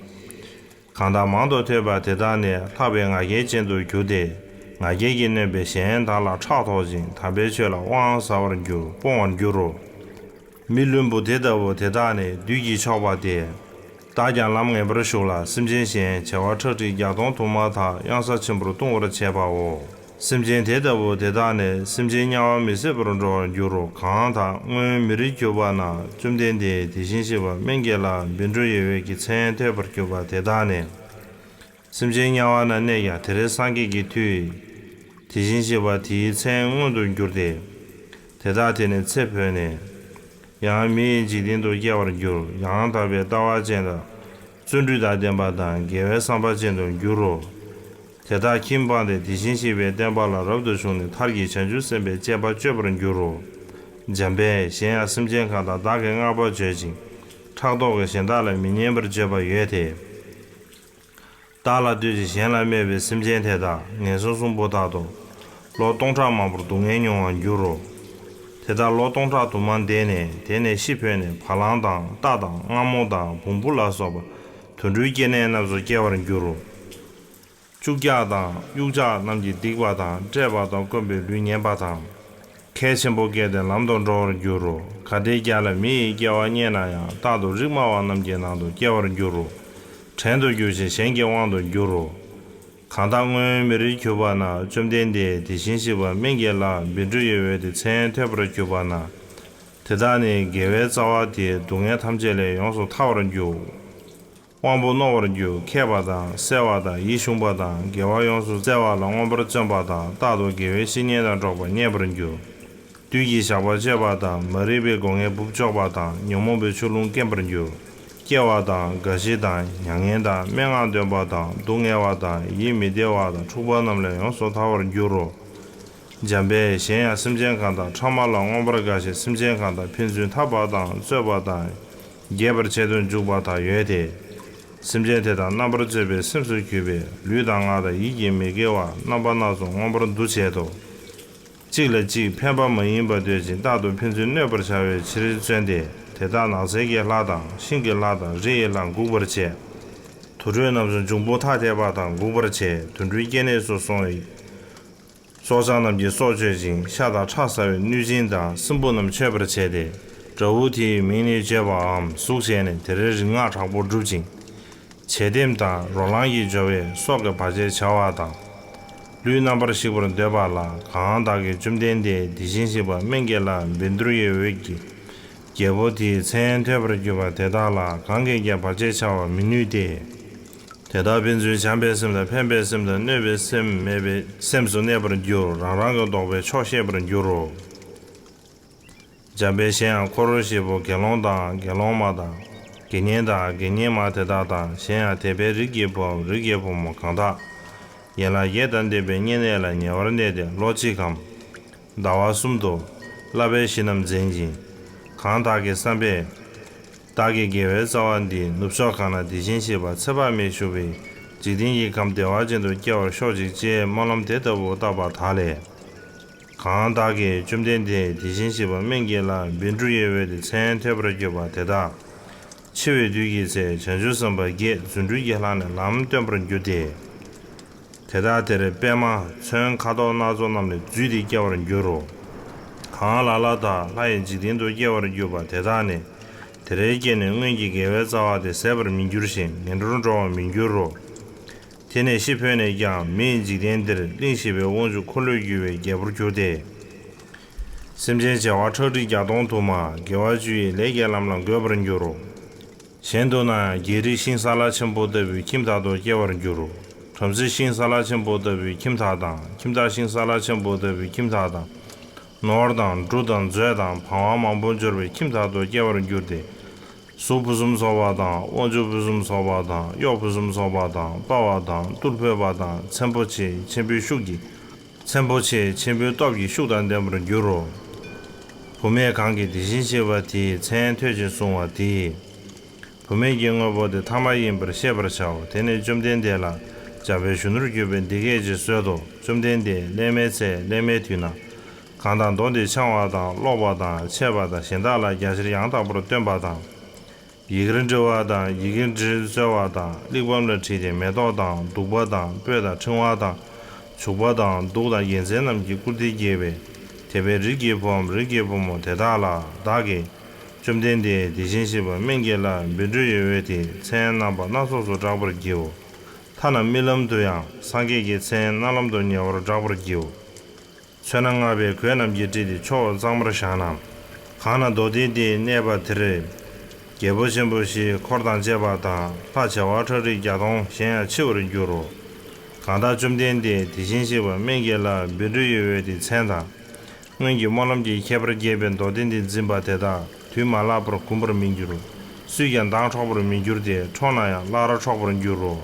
གང་དག་མང་དུ་ཐོས་པ་དེ་དག་ནི་ལྷག་པའི་ང་རྒྱལ་ཅན་དུ་གྱུར་ཏེ། ང་རྒྱལ་གྱིས་གནོན་པའི་གཞན་དག་ལ་ཕྲག་དོག་ཅིང་དམ་པའི་ཆོས་ལ་དབང་ཟ་བར་འགྱུར་སྤོང་བར་འགྱུར་རོ། མི་བླུན་པོ་དེ་ལྟ་བུ་དེ་དག་ནི་བདུད་ཀྱིས་ཕྱུག་པ་སྟེ། བདག་ཀྱང་ལམ་ངན་པར་ཞུགས་ལ་སེམས་ཅན་གཞན་བྱེ་བ་ཁྲག་ཁྲིག་བརྒྱ་སྟོང་དུ་མ་དག་གཡང་ས་ཆེན་པོར་ལྟུང་བར་བྱེད་པའོ། སེམས་ཅན་དེ་ལྟ་བུ་དེ་དག་ནི་སེམས་ཅན་དམྱལ་བ་མི་བཟད་པར་འགྲོ་བར་འགྱུར་རོ། གང་དག་སྔོན་མི་རིགས་གྱུར་པ་ན་བཅོམ་ལྡན་འདས་དེ་བཞིན་གཤེགས་པ་སྨན་གྱི་བླ་བཻ་ཌཱུརྱའི་འོད་ཀྱི་མཚན་ཐོས་པར་གྱུར་པ་དེ་དག་ནི། སེམས་ཅན་དམྱལ་བ་ན་གནས་ཀྱང་དེར་སངས་རྒྱས་ཀྱི་མཐུས། དེ་བཞིན་གཤེགས་པ་དེའི་མཚན་མངོན་དུ་གྱུར་ཏེ། དེ་དག་དེ་ནས་ཚེ་འཕོས་ནས། ཡང་མི་ཡི་འཇིག་རྟེན་དུ་སྐྱེ་བར་འགྱུར། ཡང་དག་པའི་ལྟ་བ་ཅན་དང་། བརྩོན་འགྲུས་དང་ལྡན་པ་དང་དགེ་བའི་བསམ་པ་ཅན་དུ་འགྱུར་རོ། དེ་དག་ཁྱིམ་སྤངས་ཏེ་དེ་བཞིན་གཤེགས་པའི་བསྟན་པ་ལ་རབ་ཏུ་ཞུགས་ནས་མཐར་གྱིས་བྱང་ཆུབ་སེམས་དཔའི་བསྐྱེད་པ་སྤྱོད་པར་འགྱུར་རོ། འཇམ་དཔལ་གཞན་ཡང་སེམས་ཅན་གང་དག་བདག་གིས་བསྔགས་པ་བརྗོད་ཅིང་། ཕྲག་དོག་གིས་གཞན་དག་ལ་མི་སྙན་པར་བརྗོད་པ་ཡོད་དེ། བདག་ལ་ལྟོས་ཤིག་གཞན་ལ་སྨད་པའི་སེམས་ཅན་དེ་དག་ངན་སོང་གསུམ་པོ་དག་ཏུ། ལོ་སྟོང་ཕྲག་མང་པོར་སྡུག་བསྔལ་མྱོང་བར་འགྱུར་རོ། དེ་དག་ལོ་སྟོང་ཕྲག་དུ་མ་འདས་ནས་དེ་ནས་ཤི་འཕོས་ནས་བ་ལང་དང་རྟ་དང་རྔ་མོང་དང་བོང་བུ་ལ་སོགས་པ་དུད་འགྲོའི་སྐྱེ་གནས་རྣམས་སུ་སྐྱེ་བར་འགྱུར་རོ། ལྕུག་ལྕགས་དང་གཡུག་ལྕགས་རྣམས་ཀྱིས་བསྡིགས་པ་དང་བསྐྲད་པ་དང་བསྐོན་པའི་ལུས་ངན་པ་དང་། གལ་ཆེན་པོ་སྐྱེས་ཏེ་ལམ་དུ་འགྲོ་བར་འགྱུར་རོ། གལ་ཏེ་བརྒྱ་ལ་མི་ཡི་སྐྱེ་བ་རྙེད་ན་ཡང་རྟག་ཏུ་རིགས་དམའ་བ་རྣམས་ཀྱི་ནང་དུ་སྐྱེ་བར་འགྱུར་རོ། བྲན་དུ་འགྱུར་ཞིང་གཞན་གྱི་དབང་དུ་འགྱུར་རོ། གང་དག་སྔོན་མི་རིགས་གྱུར་པ་ན། བཅོམ་ལྡན་འདས་དེ་བཞིན་གཤེགས་པ་སྨན་གྱི་བླ་བཻ་ཌཱུརྱའི་འོད་དེ་མཚན་ཐོས་པར་གྱུར་པ་ན། དེ་དག་ནི་དགེ་བའི་རྩ་བ་སྟེ། སྡུག་བསྔལ་ཐམས་ཅད་ལས་ཡོངས་སུ་ཐར་བར་འགྱུར། དབང་པོ་རྣོ་བར་འགྱུར། མཁས་པ་དང་གསལ་བ་དང་ཡིད་གཞུངས་པ་དང་དགེ་བ་ཡོངས་སུ་བཙལ་བ་ལ་མངོན་པར་བརྩོན་པ་དང་རྟག་ཏུ་དགེ་བའི་བཤེས་གཉེན་དང་འགྲོགས་པ་རྙེད་པར་འགྱུར། བདུད་ཀྱི་ཞགས་པ་གཅོད་པ་དང་མ་རིག་པའི་སྒོ་ངའི་སྦུབས་གཅོག་པ་དང་ཉོན་མོངས་པའི་ཆུ་ཀླུང་སྐེམ་པར་འགྱུར། སྐྱེ་བ་དང་རྒ་ཤི་དང་མྱ་ངན་དང་སྨྲེ་སྔགས་འདོན་པ་དང་སྡུག་བསྔལ་བ་དང་ཡིད་མི་བདེ་བ་དང་འཁྲུག་པ་རྣམས་ལས་ཡོངས་སུ་ཐར་བར་འགྱུར་རོ། འཇམ་དཔལ་གཞན་ཡང་སེམས་ཅན་གང་དག་ཕྲ་མ་ལ་མངོན་པར་དགའ་ཞིང་སེམས་ཅན་གང་དག་ཕན་ཚུན་འཐབ་པ་དང་རྩོད་པ་དང་རྒྱས་པར་བྱེད་དུ་འཇུག་པ་དག་ཡོད་དེ། སེམས་ཅན་དེ་དག་རྣམ་པར་རྩོད་པའི་སེམས་སུ་གྱུར་པས་ལུས་དང་ངག་དང་ཡིད་ཀྱིས་མི་དགེ་བ་རྣམ་པ་སྣ་ཚོགས་མངོན་པར་འདུ་བྱེད་དོ། གཅིག་ལ་གཅིག་ཕན་པ་མ་ཡིན་པ་འདོད་ཅིང་རྟག་ཏུ་ཕན་ཚུན་གནོད་པར་བྱ་བའི་ཕྱིར་བརྩོན་ཏེ། དེ་དག་ནགས་ཚལ་གྱི་ལྷ་དང་ཤིང་གི་ལྷ་དང་རི་ཡི་ལྷ་འགུགས་པར་བྱེད། དུར་ཁྲོད་རྣམས་སུ་འབྱུང་པོ་ཐ་དད་པ་དག་འགུགས་པར་བྱེད། དུད་འགྲོའི་སྐྱེ་གནས་སུ་སོང་བའི་སྲོག་ཆགས་རྣམས་ཀྱི་སྲོག་གཅོད་ཅིང་ཤ་དང་ཁྲག་ཟ་བའི་གནོད་སྦྱིན་དང་སྲིན་པོ་རྣམས་མཆོད་པར་བྱེད་དེ། དགྲ་བོ་དེའི་མིང་ནི་བརྗོད་པའམ་གཟུགས་བྱས་ནས་དེར་རིག་སྔགས་དྲག་པོ་བསྒྲུབ་ཅིང་། བྱད་སྟེམས་དང་རོ་ལངས་ཀྱི་སྦྱོར་བས་སྲོག་གི་བར་ཆད་བྱ་བ་དང་། ལུས་རྣམ་པར་བཤིག་པར་འདོད་པ་ལ། གང་དག་གིས་བཅོམ་ལྡན་འདས་དེ་བཞིན་གཤེགས་པ་སྨན་གྱི་བླ་བཻ་ཌཱུརྱའི་འོད་ཀྱི་རྒྱལ་པོ་དེའི་མཚན་ཐོས་པར་གྱུར་པ་དེ་དག་ལ་གང་གིས་ཀྱང་བར་ཆད་བྱ་བར་མི་ནུས་ཏེ། དེ་དག་ཕན་ཚུན་བྱམས་པའི་སེམས་དང་ཕན་པའི་སེམས་དང་གནོད་པའི་སེམས་མེད་པའི་སེམས་སུ་གནས་པར་འགྱུར། རང་རང་གི་བདོག་པའི་ཕྱོགས་ཤེས་པར་འགྱུར་རོ། འཇམ་དཔལ་གཞན་ཡང་འཁོར་བཞི་པོ་དགེ་སློང་དང་དགེ་སློང་མ་དང་། དགེ་བསྙེན་དང་དགེ་བསྙེན་མ་དེ་དག་དང་། གཞན་ཡང་དད་པའི་རིགས་ཀྱི་བུའམ་རིགས་ཀྱི་བུ་མོ་གང་དག་ཡན་ལག་བརྒྱད་དང་ལྡན་པའི་བསྙེན་གནས་ལ་ཉེ་བར་གནས་ཏེ་ལོ་གཅིག་གམ། ཟླ་བ་གསུམ་དུ་བསླབ་པའི་གཞི་རྣམས་འཛིན་ཅིང་། གང་དག་གི་བསམ་པས། བདག་གི་དགེ་བའི་རྩ་བ་འདི་ནུབ་ཕྱོགས་གང་ན་དེ་བཞིན་གཤེགས་པ་ཚེ་དཔག་མེད་བཞུགས་པའི་འཇིག་རྟེན་གྱི་ཁམས་བདེ་བ་ཅན་དུ་སྐྱེ་བར་ཤོག་ཅིག་ཅེས་སྨོན་ལམ་དེ་ལྟ་བུ་བཏབ་པ་དག་ལས། གང་དག་གིས་བཅོམ་ལྡན་འདས་དེ་བཞིན་གཤེགས་པ་སྨན་གྱི་བླ་བཻ་ཌཱུརྱའི་འོད་དེ་མཚན་ཐོས་པར་གྱུར་པ་དེ་དག་འཆི་བའི་དུས་ཀྱི་ཚེ་བྱང་ཆུབ་སེམས་དཔའ་བརྒྱད་རྫུ་འཕྲུལ་གྱི་ལྷ་ནས་ལམ་སྟོན་པར་འགྱུར་ཏེ། དེ་དག་དེར་པདྨ་ཚོན་ཁ་དོག་སྣ་ཚོགས་རྣམས་ལས་བརྫུས་ཏེ་སྐྱེ་བར་འགྱུར་རོ། གང་ལ་ལ་དག་ལྷ་ཡི་འཇིག་རྟེན་དུ་སྐྱེ་བར་གྱུར་པ་དེ་དག་ནི་དེར་སྐྱེས་ནས་སྔོན་གྱི་དགེ་བའི་རྩ་བ་དེ་ཟད་པར་མི་འགྱུར་ཞིང་ངན་འགྲོར་འགྲོ་བར་མི་འགྱུར་རོ། དེ་ནས་ཤི་འཕོས་ནས་ཀྱང་མིའི་འཇིག་རྟེན་འདིར་གླིང་བཞི་པའི་དབང་ཕྱུག་འཁོར་ལོས་སྒྱུར་བའི་རྒྱལ་པོར་གྱུར་ཏེ། སེམས་ཅན་བྱེ་བ་ཁྲག་ཁྲིག་བརྒྱ་སྟོང་དུ་མ་དགེ་བ་བཅུ་ཡི་ལས་ཀྱི་ལམ་ལ་འགོད་པར་འགྱུར་རོ། གཞན་དུ་ན་རྒྱལ་རིགས་ཤིང་སཱ་ལ་ཆེན་པོ་ལྟ་བུའི་ཁྱིམ་དག་ཏུ་སྐྱེ་བར་འགྱུར་རོ། བྲམ་ཟེ་ཤིང་སཱ་ལ་ཆེན་པོ་ལྟ་བུའི་ཁྱིམ་དག་དང་། ཁྱིམ་བདག་ཤིང་སཱ་ལ་ཆེན་པོ་ལྟ་བུའི་ཁྱིམ་དག་དང་། ནོར་དང་འབྲུ་དང་མཛོད་དང་བང་བ་མང་པོ་འབྱོར་བའི་ཁྱིམ་དག་ཏུ་སྐྱེ་བར་འགྱུར་ཏེ། གཟུགས་ཕུན་སུམ་ཚོགས་པ་དང་། དབང་ཕྱུག་ཕུན་སུམ་ཚོགས་པ་དང་། གཡོག་ཕུན་སུམ་ཚོགས་པ་དང་། དཔའ་བ་དང་། རྟུལ་ཕོད་པ་དང་། ཚན་པོ་ཆེ་ཆེན་པོའི་ཤུགས་ཀྱིས། ཚན་པོ་ཆེ་ཆེན་པོའི་སྟོབས་ཀྱིས་ཤུགས་དང་ལྡན་པར་འགྱུར་རོ། བུད་མེད་གང་གིས་དེ་བཞིན་གཤེགས་པ་དེའི་མཚན་ཐོས་ཤིང་བསྲུང་བ་དེས། བུད་མེད་ཀྱི་དངོས་པོ་དེ་ཐ་མ་ཡིན་པར་ཤེས་པར་བྱའོ། དེ་ནས་བཅོམ་ལྡན་འདས་ལ་འཇམ་དཔལ་གཞོན་ནུར་གྱུར་པས་འདི་སྐད་ཅེས་གསོལ་ཏོ། བཅོམ་ལྡན་འདས། སླད་མའི་ཚེ་སླད་མའི་དུས་ན། གང་དག་མདོ་འདི་འཆང་བ་དང་ཀློག་པ་དང་འཆད་པ་དང་གཞན་དག་ལ་རྒྱ་ཆེར་ཡང་དག་པར་སྟོན་པ་དང་། ཡི་གེར་འབྲི་བ་དང་། ཡི་གེར་འབྲི་སྩོལ་བ་དང་། གླེགས་བམ་ལ་བྲིས་ཏེ་མེ་ཏོག་དང་། བདུག་པ་དང་། སྤོས་དང་། ཕྲེང་བ་དང་། བྱུག་པ་དང་། གདུགས་དང་རྒྱལ་མཚན་རྣམས་ཀྱིས་བཀུར་སྟི་བགྱིས་པའི་དད་པའི་རིགས་ཀྱི་བུའམ་རིགས་ཀྱི་བུ་མོ་དེ་དག་ལ་བདག་གིས། བཅོམ་ལྡན་འདས་དེ་བཞིན་གཤེགས་པ་སྨན་གྱི་བླ་བཻ་ཌཱུརྱའི་འོད་དེའི་མཚན་རྣམ་པ་སྣ་ཚོགས་སུ་བསྒྲགས་པར་བགྱིའོ། ཐ་ན་རྨི་ལམ་དུ་ཡང་སངས་རྒྱས་ཀྱི་མཚན་རྣ་ལམ་དུ་ཉེ་བར་བསྒྲགས་པར་བགྱིའོ། ཚོན་སྣ་ལྔ་པའི་གོས་རྣམས་ཀྱིས་དཀྲིས་ཏེ་ཕྱོགས་གཙང་མར་བཞག་ན། གང་ན་མདོ་སྡེ་འདི་གནས་པ་དེར། རྒྱལ་པོ་ཆེན་པོ་བཞིའི་འཁོར་དང་བཅས་པ་དང་། ལྷ་བྱེ་བ་ཁྲག་ཁྲིག་བརྒྱ་སྟོང་གཞན་ཡང་མཆི་བར་འགྱུར་རོ། གང་དག་བཅོམ་ལྡན་འདས་དེ་བཞིན་གཤེགས་པ་སྨན་གྱི་བླ་བཻ་ཌཱུརྱའི་འོད་དེའི་མཚན་དང་། སྔོན་གྱི་སྨོན་ལམ་གྱི་ཁྱད་པར་རྒྱས་པའི་མདོ་སྡེ་འདི་འཛིན་པ་དེ་དག་དུས་མ་ལགས་པར་འགུམ་པར་མི་འགྱུར། སུས་ཀྱང་མདངས་འཕྲོག་པར་མི་འགྱུར་ཏེ། འཕྲོག་ན་ཡང་སླར་འཕྲོག་པར་འགྱུར་རོ།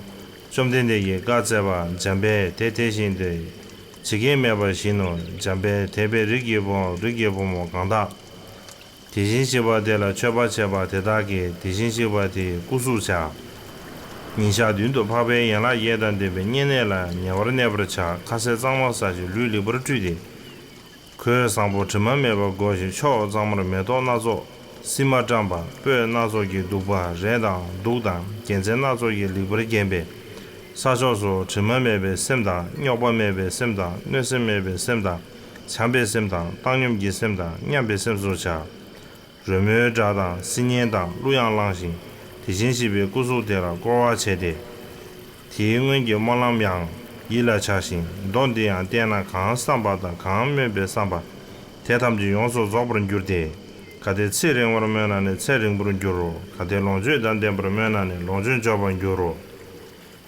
བཅོམ་ལྡན་འདས་ཀྱིས་བཀའ་སྩལ་པ། འཇམ་དཔལ་དེ་དེ་བཞིན་ཏེ། ཇི་སྐད་སྨྲས་པ་བཞིན་ནོ། འཇམ་དཔལ་དད་པའི་རིགས་ཀྱི་བུའམ་རིགས་ཀྱི་བུ་མོ་གང་དག་དེ་བཞིན་གཤེགས་པ་དེ་ལ་མཆོད་པ་བྱས་པ་དེ་དག་གིས་དེ་བཞིན་གཤེགས་པ་དེའི་སྐུ་གཟུགས་བྱ། ཉིན་ཞག་བདུན་དུ་འཕགས་པའི་ཡན་ལག་བརྒྱད་དང་ལྡན་པའི་བསྙེན་གནས་ལ་ཉེ་བར་གནས་པར་བྱ། ཁ་ཟས་གཙང་མ་བཟའ་ཞིང་ལུས་ལེགས་པར་བཀྲུས་ཏེ། གོས་བཟང་པོ་དྲི་མ་མེད་པ་བགོ་ཞིང་ཕྱོགས་གཙང་མར་མེ་ཏོག་སྣ་ཚོགས། སིལ་མ་བཀྲམ་པ། སྤོས་སྣ་ཚོགས་ཀྱི་བདུག་པ། རས་དང་། གདུགས་དང་། རྒྱལ་མཚན་སྣ་ཚོགས་ཀྱིས་ལེགས་པར་བརྒྱན་པའི་ས་ཕྱོགས་སུ། དྲི་མ་མེད་པའི་སེམས་དང་། རྙོག་པ་མེད་པའི་སེམས་དང་། གནོད་སེམས་མེད་པའི་སེམས་དང་ བྱམས་པའི་སེམས་དང་བཏང་སྙོམས་ཀྱི་སེམས་དང་མཉམ་པའི་སེམས་སུ་བྱ། རོལ་མོའི་སྒྲ་དང་སིལ་སྙན་དང་གླུ་དབྱངས་བླངས་ཤིང་། དེ་བཞིན་གཤེགས་པའི་སྐུ་གཟུགས་དེ་ལ་བསྐོར་བ་བྱས་ཏེ། དེའི་སྔོན་གྱི་སྨོན་ལམ་ཡང་ཡིད་ལ་བྱ་ཞིང་། མདོ་འདི་ཡང་བལྟས་ན་གང་བསམ་པ་དང་གང་སྨོན་པའི་བསམ་པ་དེ་ཐམས་ཅད་ཡོངས་སུ་རྫོགས་པར་འགྱུར་ཏེ། གལ་ཏེ་ཚེ་རིང་བར་སྨོན་ན་ནི་ཚེ་རིང་པོར་འགྱུར་རོ། གལ་ཏེ་ལོངས་སྤྱོད་དང་ལྡན་པར་སྨོན་ན་ནི་ལོངས་སྤྱོད་འབྱོར་པར་འགྱུར་རོ།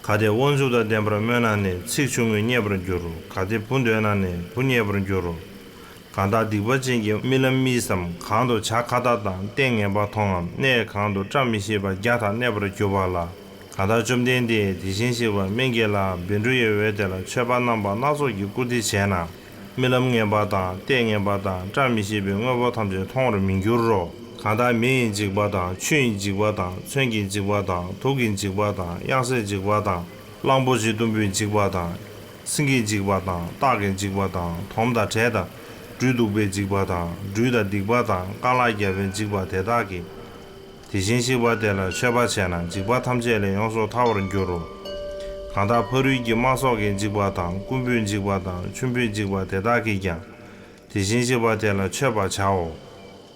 གལ་ཏེ་དབང་ཕྱུག་དང་ལྡན་པར་སྨོན་ན་ནི་ཚེ་ཆུང་ངུས་རྙེད་པར་འགྱུར་རོ། གལ་ཏེ་བུ་འདོད་ན་ནི་བུ་རྙེད་པར་འགྱུར་རོ། གང་དག་སྡིག་པ་ཅན་གྱི་རྨི་ལམ་རྨིས་སམ། གང་དུ་བྱ་ཁ་བརྡ་དང་ལྟས་ངན་པ་མཐོང་ངམ། གནས་གང་དུ་བཀྲ་མི་ཤིས་པ་བརྒྱ་དང་གནས་པར་གྱུར་པ་ལ། གང་དག་བཅོམ་ལྡན་འདས་དེ་བཞིན་གཤེགས་པ་སྨན་གྱི་བླ་བཻ་ཌཱུརྱའི་འོད་དེ་ལ་མཆོད་པ་རྣམ་པ་སྣ་ཚོགས་ཀྱིས་བཀུར་སྟི་བྱས་ན། རྨི་ལམ་ངན་པ་དང་ལྟས་ངན་པ་དང་བཀྲ་མི་ཤིས་པའི་དངོས་པོ་ཐམས་ཅད་མཐོང་བར་མི་འགྱུར་རོ། གང་དག་མེ་ཡིས་འཇིག་པ་དང་ཆུ་ཡིས་འཇིག་པ་དང་མཚོན་གྱིས་འཇིག་པ་དང་དུག་གིས་འཇིག་པ་དང་གཡང་སས་འཇིག་པ་དང་གླང་པོ་ཆེ་གཏུམ་པོས་འཇིག་པ་དང་། སེང་གེས་འཇིག་པ་དང་སྟག་གིས་འཇིག་པ་དང་དོམ་དང་དྲེད་དང་སྦྲུལ་གདུག་པས་འཇིག་པ་དང་སྦྲུལ་དང་སྡིག་པ་དང་རྐང་ལག་བརྒྱ་པོས་འཇིག་པ་དེ་དག་གིས། དེ་བཞིན་གཤེགས་པ་དེ་ལ་མཆོད་པ་བྱས་ན་འཇིགས་པ་ཐམས་ཅད་ལས་ཡོངས་སུ་ཐར་བར་འགྱུར་རོ། གང་དག་ཕ་རོལ་གྱི་དམག་ཚོགས་ཀྱིས་འཇིག་པ་དང་རྐུན་པོས་འཇིག་པ་དང་ཆུན་པོས་འཇིག་པ་དེ་དག་གིས་ཀྱང་། དེ་བཞིན་གཤེགས་པ་དེ་ལ་མཆོད་པར་བྱའོ།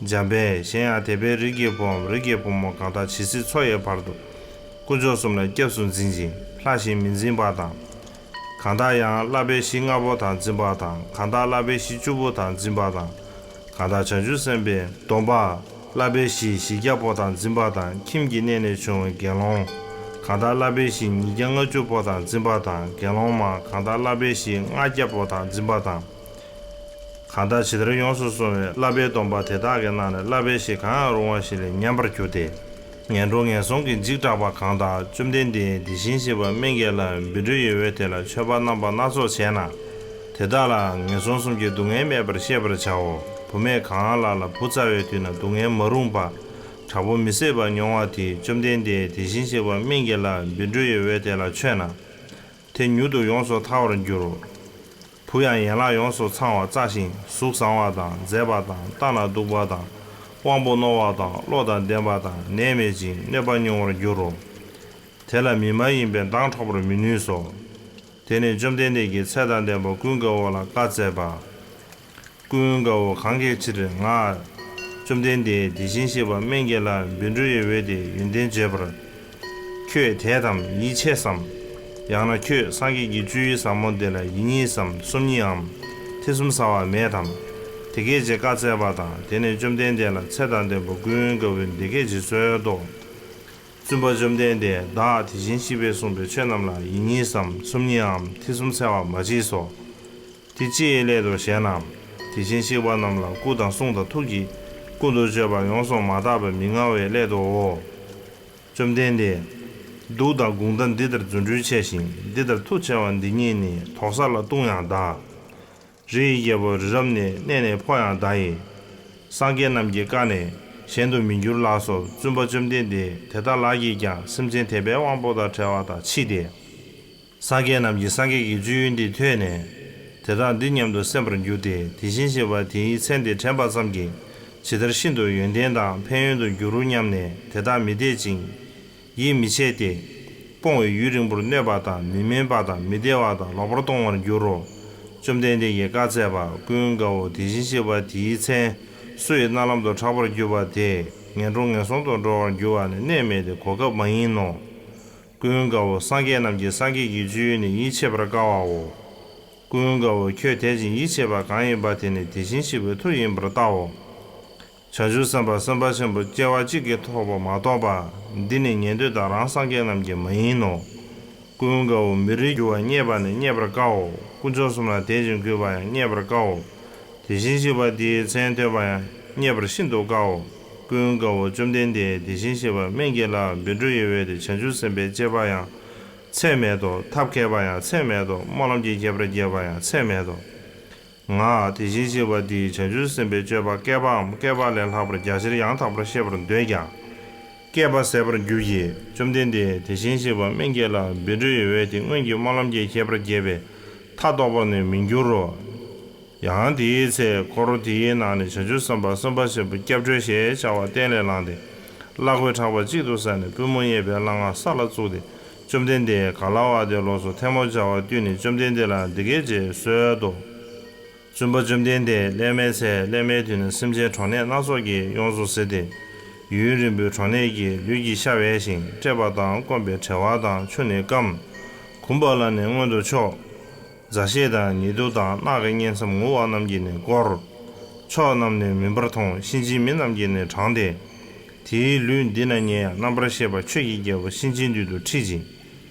འཇམ་དཔལ་གཞན་ཡང་དེ་པའི་རིགས་ཀྱི་བུའམ་རིགས་ཀྱི་བུ་མོ་གང་དག་ཇི་སྲིད་འཚོ་ཡི་བར་དུ། དཀོན་མཆོག་གསུམ་ལ་སྐྱབས་སུ་འཛིན་ཅིང་ལྷག་བཞིན་མི་འཛིན་པ་དང་། གང་དག་ཡང་བསླབ་པའི་གཞི་ལྔ་པོ་དང་འཛིན་པ་དང་། གང་དག་བསླབ་པའི་གཞི་བཅུ་པོ་དང་འཛིན་པ་དང་། གང་དག་བྱང་ཆུབ་སེམས་དཔའི་སྡོམ་པ། བསླབ་པའི་གཞི་བཞི་བརྒྱ་པོ་དང་འཛིན་པ་དང་ཁྱིམ་གྱི་གནས་ནས་བྱུང་བའི་དགེ་སློང་། གང་དག་བསླབ་པའི་གཞི་ཉིས་བརྒྱ་ལྔ་བཅུ་པོ་དང་འཛིན་པ་དང་དགེ་སློང་མ། གང་དག་བསླབ་པའི་གཞི་ལྔ་བརྒྱ་པོ་དང་འཛིན་པ་དང་། གང་དག་ཇི་ལྟར་ཡོངས་སུ་བཟུང་བའི་བསླབ་པའི་སྡོམ་པ་དེ་དག་གི་ནང་ནས་བསླབ་པའི་གཞི་གང་ཡང་རུང་བ་ཞིག་ལས་ཉམས་པར་གྱུར་ཏེ། ངན་འགྲོ་ངན་སོང་གི་འཇིགས་སྐྲག་པ་གང་དག་བཅོམ་ལྡན་འདས་དེ་བཞིན་གཤེགས་པ་སྨན་གྱི་བླ་བཻ་ཌཱུརྱའི་འོད་དེ་ལ་མཆོད་པ་རྣམ་པ་སྣ་ཚོགས་བྱས་ན། དེ་དག་ལ་ངན་སོང་གསུམ་གྱི་སྡུག་བསྔལ་མེད་པར་ཤེས་པར་བྱའོ། བུད་མེད་གང་ལ་ལ་བུ་བཙའ་བའི་དུས་ན་སྡུག་བསྔལ་མ་རུངས་པ། དྲག་པོ་མི་བཟད་པ་མྱོང་བ་དེས་བཅོམ་ལྡན་འདས་དེ་བཞིན་གཤེགས་པ་སྨན་གྱི་བླ་བཻ་ཌཱུརྱའི་འོད་དེ་ལ་མཆོད་ན། དེ་མྱུར་དུ་ཡོངས་སུ་ཐར་བར་འགྱུར་རོ། བུ་ཡང་ཡན་ལག་ཡོངས་སུ་ཚང་བ་བཙའ་ཞིང་གཟུགས་བཟང་བ་དང་མཛེས་པ་དང་ལྟ་ན་སྡུག་པ་དང་དབང་པོ་རྣོ་བ་དང་བློ་དང་ལྡན་པ་དང་ནད་མེད་ཅིང་གནོད་པ་ཉུང་བར་འགྱུར་རོ། དེ་ལ་མི་མ་ཡིན་པའི་མདངས་འཕྲོག་པར་མི་ནུས་སོ། དེ་ནས་བཅོམ་ལྡན་འདས་ཀྱིས་ཚེ་དང་ལྡན་པ་ཀུན་དགའ་བོ་ལ་བཀའ་སྩལ་པ། ཀུན་དགའ་བོ་གང་གི་ཕྱིར་ང་། བཅོམ་ལྡན་འདས་དེ་བཞིན་གཤེགས་པ་སྨན་གྱི་བླ་བཻ་ཌཱུརྱའི་འོད་དེ་ཡོན་ཏན་བརྗོད་པར། ཁྱོད་དད་དམ་ཡིད་ཆེས་སམ། ཡང་ན་ཁྱོད་སངས་རྒྱས་ཀྱི་བཅུད་ཡུལ་ཟབ་མོ་འདི་ལ་ཡིད་གཉིས་སམ་སུམ་གཉིས་འམ། ཐེ་ཚོམ་ཟ་བ་མེད་དམ། དེ་སྐད་ཅེས་བཀའ་སྩལ་པ་དང་། དེ་ནས་བཅོམ་ལྡན་འདས་ལ་ཚེ་དང་ལྡན་པ་ཀུན་དགའ་བོས་འདི་སྐད་ཅེས་གསོལ་ཏོ། བཙུན་པ་བཅོམ་ལྡན་འདས་བདག་དེ་བཞིན་གཤེགས་པས་གསུངས་པའི་ཆོས་རྣམས་ལ་ཡིད་གཉིས་སམ་སུམ་གཉིས་འམ་ཐེ་ཚོམ་འཚལ་བ་མ་མཆིས་སོ། དེ་ཅིའི་སླད་དུ་ཞེ་ན། དེ་བཞིན་གཤེགས་པ་རྣམས་ལ་སྐུ་དང་གསུང་དང་ཐུགས་ཀྱིས་ཀུན་ཏུ་སྤྱོད་པ་ཡོངས་སུ་མ་དག་པར་མི་མངའ་བའི་སླད་དུའོ། བཅོམ་ལྡན་འདས། གདུགས་དང་དགུང་ཟླ་འདི་ལྟར་རྫུ་འཕྲུལ་ཆེ་ཞིང་འདི་ལྟར་མཐུ་ཆེ་བ་འདི་ཉིད་ནི་དོག་ས་ལ་ལྟུང་ཡང་གདའ། རི་ཡི་རྒྱལ་པོ་རི་རབ་ནས་གནས་ནས་འཕོ་ཡང་གདའ་ཡི། སངས་རྒྱས་རྣམས་ཀྱིས་བཀའ་ནས་གཞན་དུ་མི་འགྱུར་ལགས་སོ། བཙུན་པ་བཅོམ་ལྡན་འདས་དེ་དག་ལ་གིས་ཀྱང་སེམས་ཅན་དད་པའི་དབང་པོ་དང་བྲལ་བ་དང་འཆི་སྟེ། སངས་རྒྱས་རྣམས་ཀྱིས་སངས་རྒྱས་ཀྱི་སྤྱོད་ཡུལ་འདི་ཐོས་ནས། དེ་དག་འདི་སྙམ་དུ་སེམས་པར་འགྱུར་ཏེ་དེ་བཞིན་གཤེགས་པ་དེའི་མཚན་དེ་དྲན་པ་ཙམ་གྱིས་ཇི་ལྟར་ཤིན་ཏུ་ཡོན་ཏན་དང་ཕན་ཡོན་དུ་འགྱུར་རོ་སྙམ་ནས་དེ་དག་མི་དད་ཅིང་། ཡིད་མི་ཆེས་ཏེ། སྤོང་བའི་ཡུན་རིང་པོར་གནོད་པ་དང་མི་སྨན་པ་དང་མི་བདེ་བ་དང་ལོག་པར་ལྟུང་བར་འགྱུར་རོ། བཅོམ་ལྡན་འདས་ཀྱིས་བཀའ་སྩལ་པ། ཀུན་དགའ་བོ་དེ་བཞིན་གཤེགས་པ་དེའི་མཚན་སུ་ཡི་རྣ་ལམ་དུ་གྲགས་པར་གྱུར་པ་དེས་ངན་འགྲོ་ངན་སོང་དུ་འགྲོ་བར་འགྱུར་བ་ནི་གནས་མེད་དེ་གོ་སྐབས་མ་ཡིན་ནོ། ཀུན་དགའ་བོ་སངས་རྒྱས་རྣམས་ཀྱིས་སངས་རྒྱས་ཀྱི་སྤྱོད་ཡུལ་ནི་ཡིད་ཆེས་པར་དཀའ་བའོ། ཀུན་དགའ་བོ་ཁྱོད་དད་ཅིང་ཡིད་ཆེས་པ་གང་ཡིན་པ་དེ་ནི་དེ་བཞིན་གཤེགས་པའི་མཐུ་ཡིན་པར་བལྟའོ། བྱང་ཆུབ་སེམས་དཔའ་སེམས་དཔའ་ཆེན་པོ་སྐྱེ་བ་གཅིག་གིས་ཐོབ་པ་མ་གཏོགས་པ། འདི་ནི་ཉན་ཐོས་དང་རང་སངས་རྒྱས་རྣམས་ཀྱི་མ་ཡིན་ནོ། ཀུན་དགའ་བོ་མི་རིགས་འགྱུར་བ་རྙེད་པ་ནི་རྙེད་པར་དཀའོ། དཀོན་མཆོག་གསུམ་ལ་དད་ཅིང་གུས་པ་ཡང་རྙེད་པར་དཀའོ། དེ་བཞིན་གཤེགས་པ་དེའི་མཚན་ཐོས་པ་ཡང་རྙེད་པར་ཤིན་ཏུ་དཀའོ། ཀུན་དགའ་བོ་བཅོམ་ལྡན་འདས་དེ་བཞིན་གཤེགས་པ་སྨན་གྱི་བླ་བཻ་ཌཱུརྱའི་འོད་དེ་བྱང་ཆུབ་སེམས་དཔའི་སྤྱད་པ་ཡང་ཚད་མེད་དོ། ཐབས་མཁས་པ་ཡང་ཚད་མེད་དོ། སྨོན་ལམ་གྱི་ཁྱད་པར་རྒྱས་པ་ཡང་ཚད་མེད་དོ། ང་དེ་བཞིན་གཤེགས་པ་འདིས་བྱང་ཆུབ་སེམས་དཔའི་སྤྱོད་པ་བསྐལ་པའམ་བསྐལ་པ་ལས་ལྷག་པར་རྒྱ་ཆེར་ཡང་དག་པར་ཤེས་པར་འདོད་ཀྱང་། བསྐལ་པ་ཟད་པར་འགྱུར་གྱི། བཅོམ་ལྡན་འདས་དེ་བཞིན་གཤེགས་པ་སྨན་གྱི་བླ་བཻ་ཌཱུརྱའི་འོད་དེ་སྔོན་གྱི་སྨོན་ལམ་གྱི་ཁྱད་པར་རྒྱས་པས་མཐའ་རྟོགས་པར་ནི་མི་འགྱུར་རོ། ཡང་དེའི་ཚེ་འཁོར་དེའི་ནང་ནས་བྱང་ཆུབ་སེམས་དཔའ་སེམས་དཔའ་ཆེན་པོ་སྐྱབས་གྲོལ་ཞེས་བྱ་བ་སྟན་ལས་ལངས་ཏེ། བླ་གོས་ཕྲེང་བ་གཅིག་ཏུ་བསྲེས་ནས་པུས་མོ་གཡས་པའི་སླ་ང་ས་ལ་བཙུགས་ཏེ། བཅོམ་ལྡན་འདས་ག་ལ་བ་དེ་ལོགས་སུ་ཐལ་མོ་སྦྱར་བ་བཏུད་ནས་བཅོམ་ལྡན་འདས་ལ་འདི་སྐད་ཅེས་གསོལ་ཏོ། བཙུན་པ་བཅོམ་ལྡན་འདས་སླད་མའི་ཚེ་སླད་མའི་དུས་ན་སེམས་ཅན་གྲོགས་ནད་སྣ་ཚོགས་ཀྱིས་ཡོངས་སུ་གཟིར་ཏེ། ཡུན་རིང་པོའི་གྲོགས་ནད་ཀྱིས་ལུས་ཀྱི་ཤ་བས་ཤིང་བཀྲེས་པ་དང་སྐོམ་པས་བྲེལ་བ་དང་ཆུ་ནི་སྐམ། གུམ་པ་ལ་ནི་མངོན་དུ་ཕྱོགས། མཛའ་བཤེས་དང་ཉེ་དུ་དང་རྣག་གི་གཉེན་མཚམས་ངུ་བ་རྣམས་ཀྱིས་ནི་བསྐོར། ཕྱོགས་རྣམས་ནི་མུན་པར་མཐོང་། གཤིན་རྗེའི་མི་རྣམས་ཀྱིས་ནི་དྲངས་ཏེ། དེའི་ལུས་འདི་ན་ཉལ་ཡང་རྣམ་པར་ཤེས་པ་ཆོས་ཀྱི་རྒྱལ་པོ་གཤིན་རྗེའི་མདུན་དུ་ཁྲིད་ཅིང་།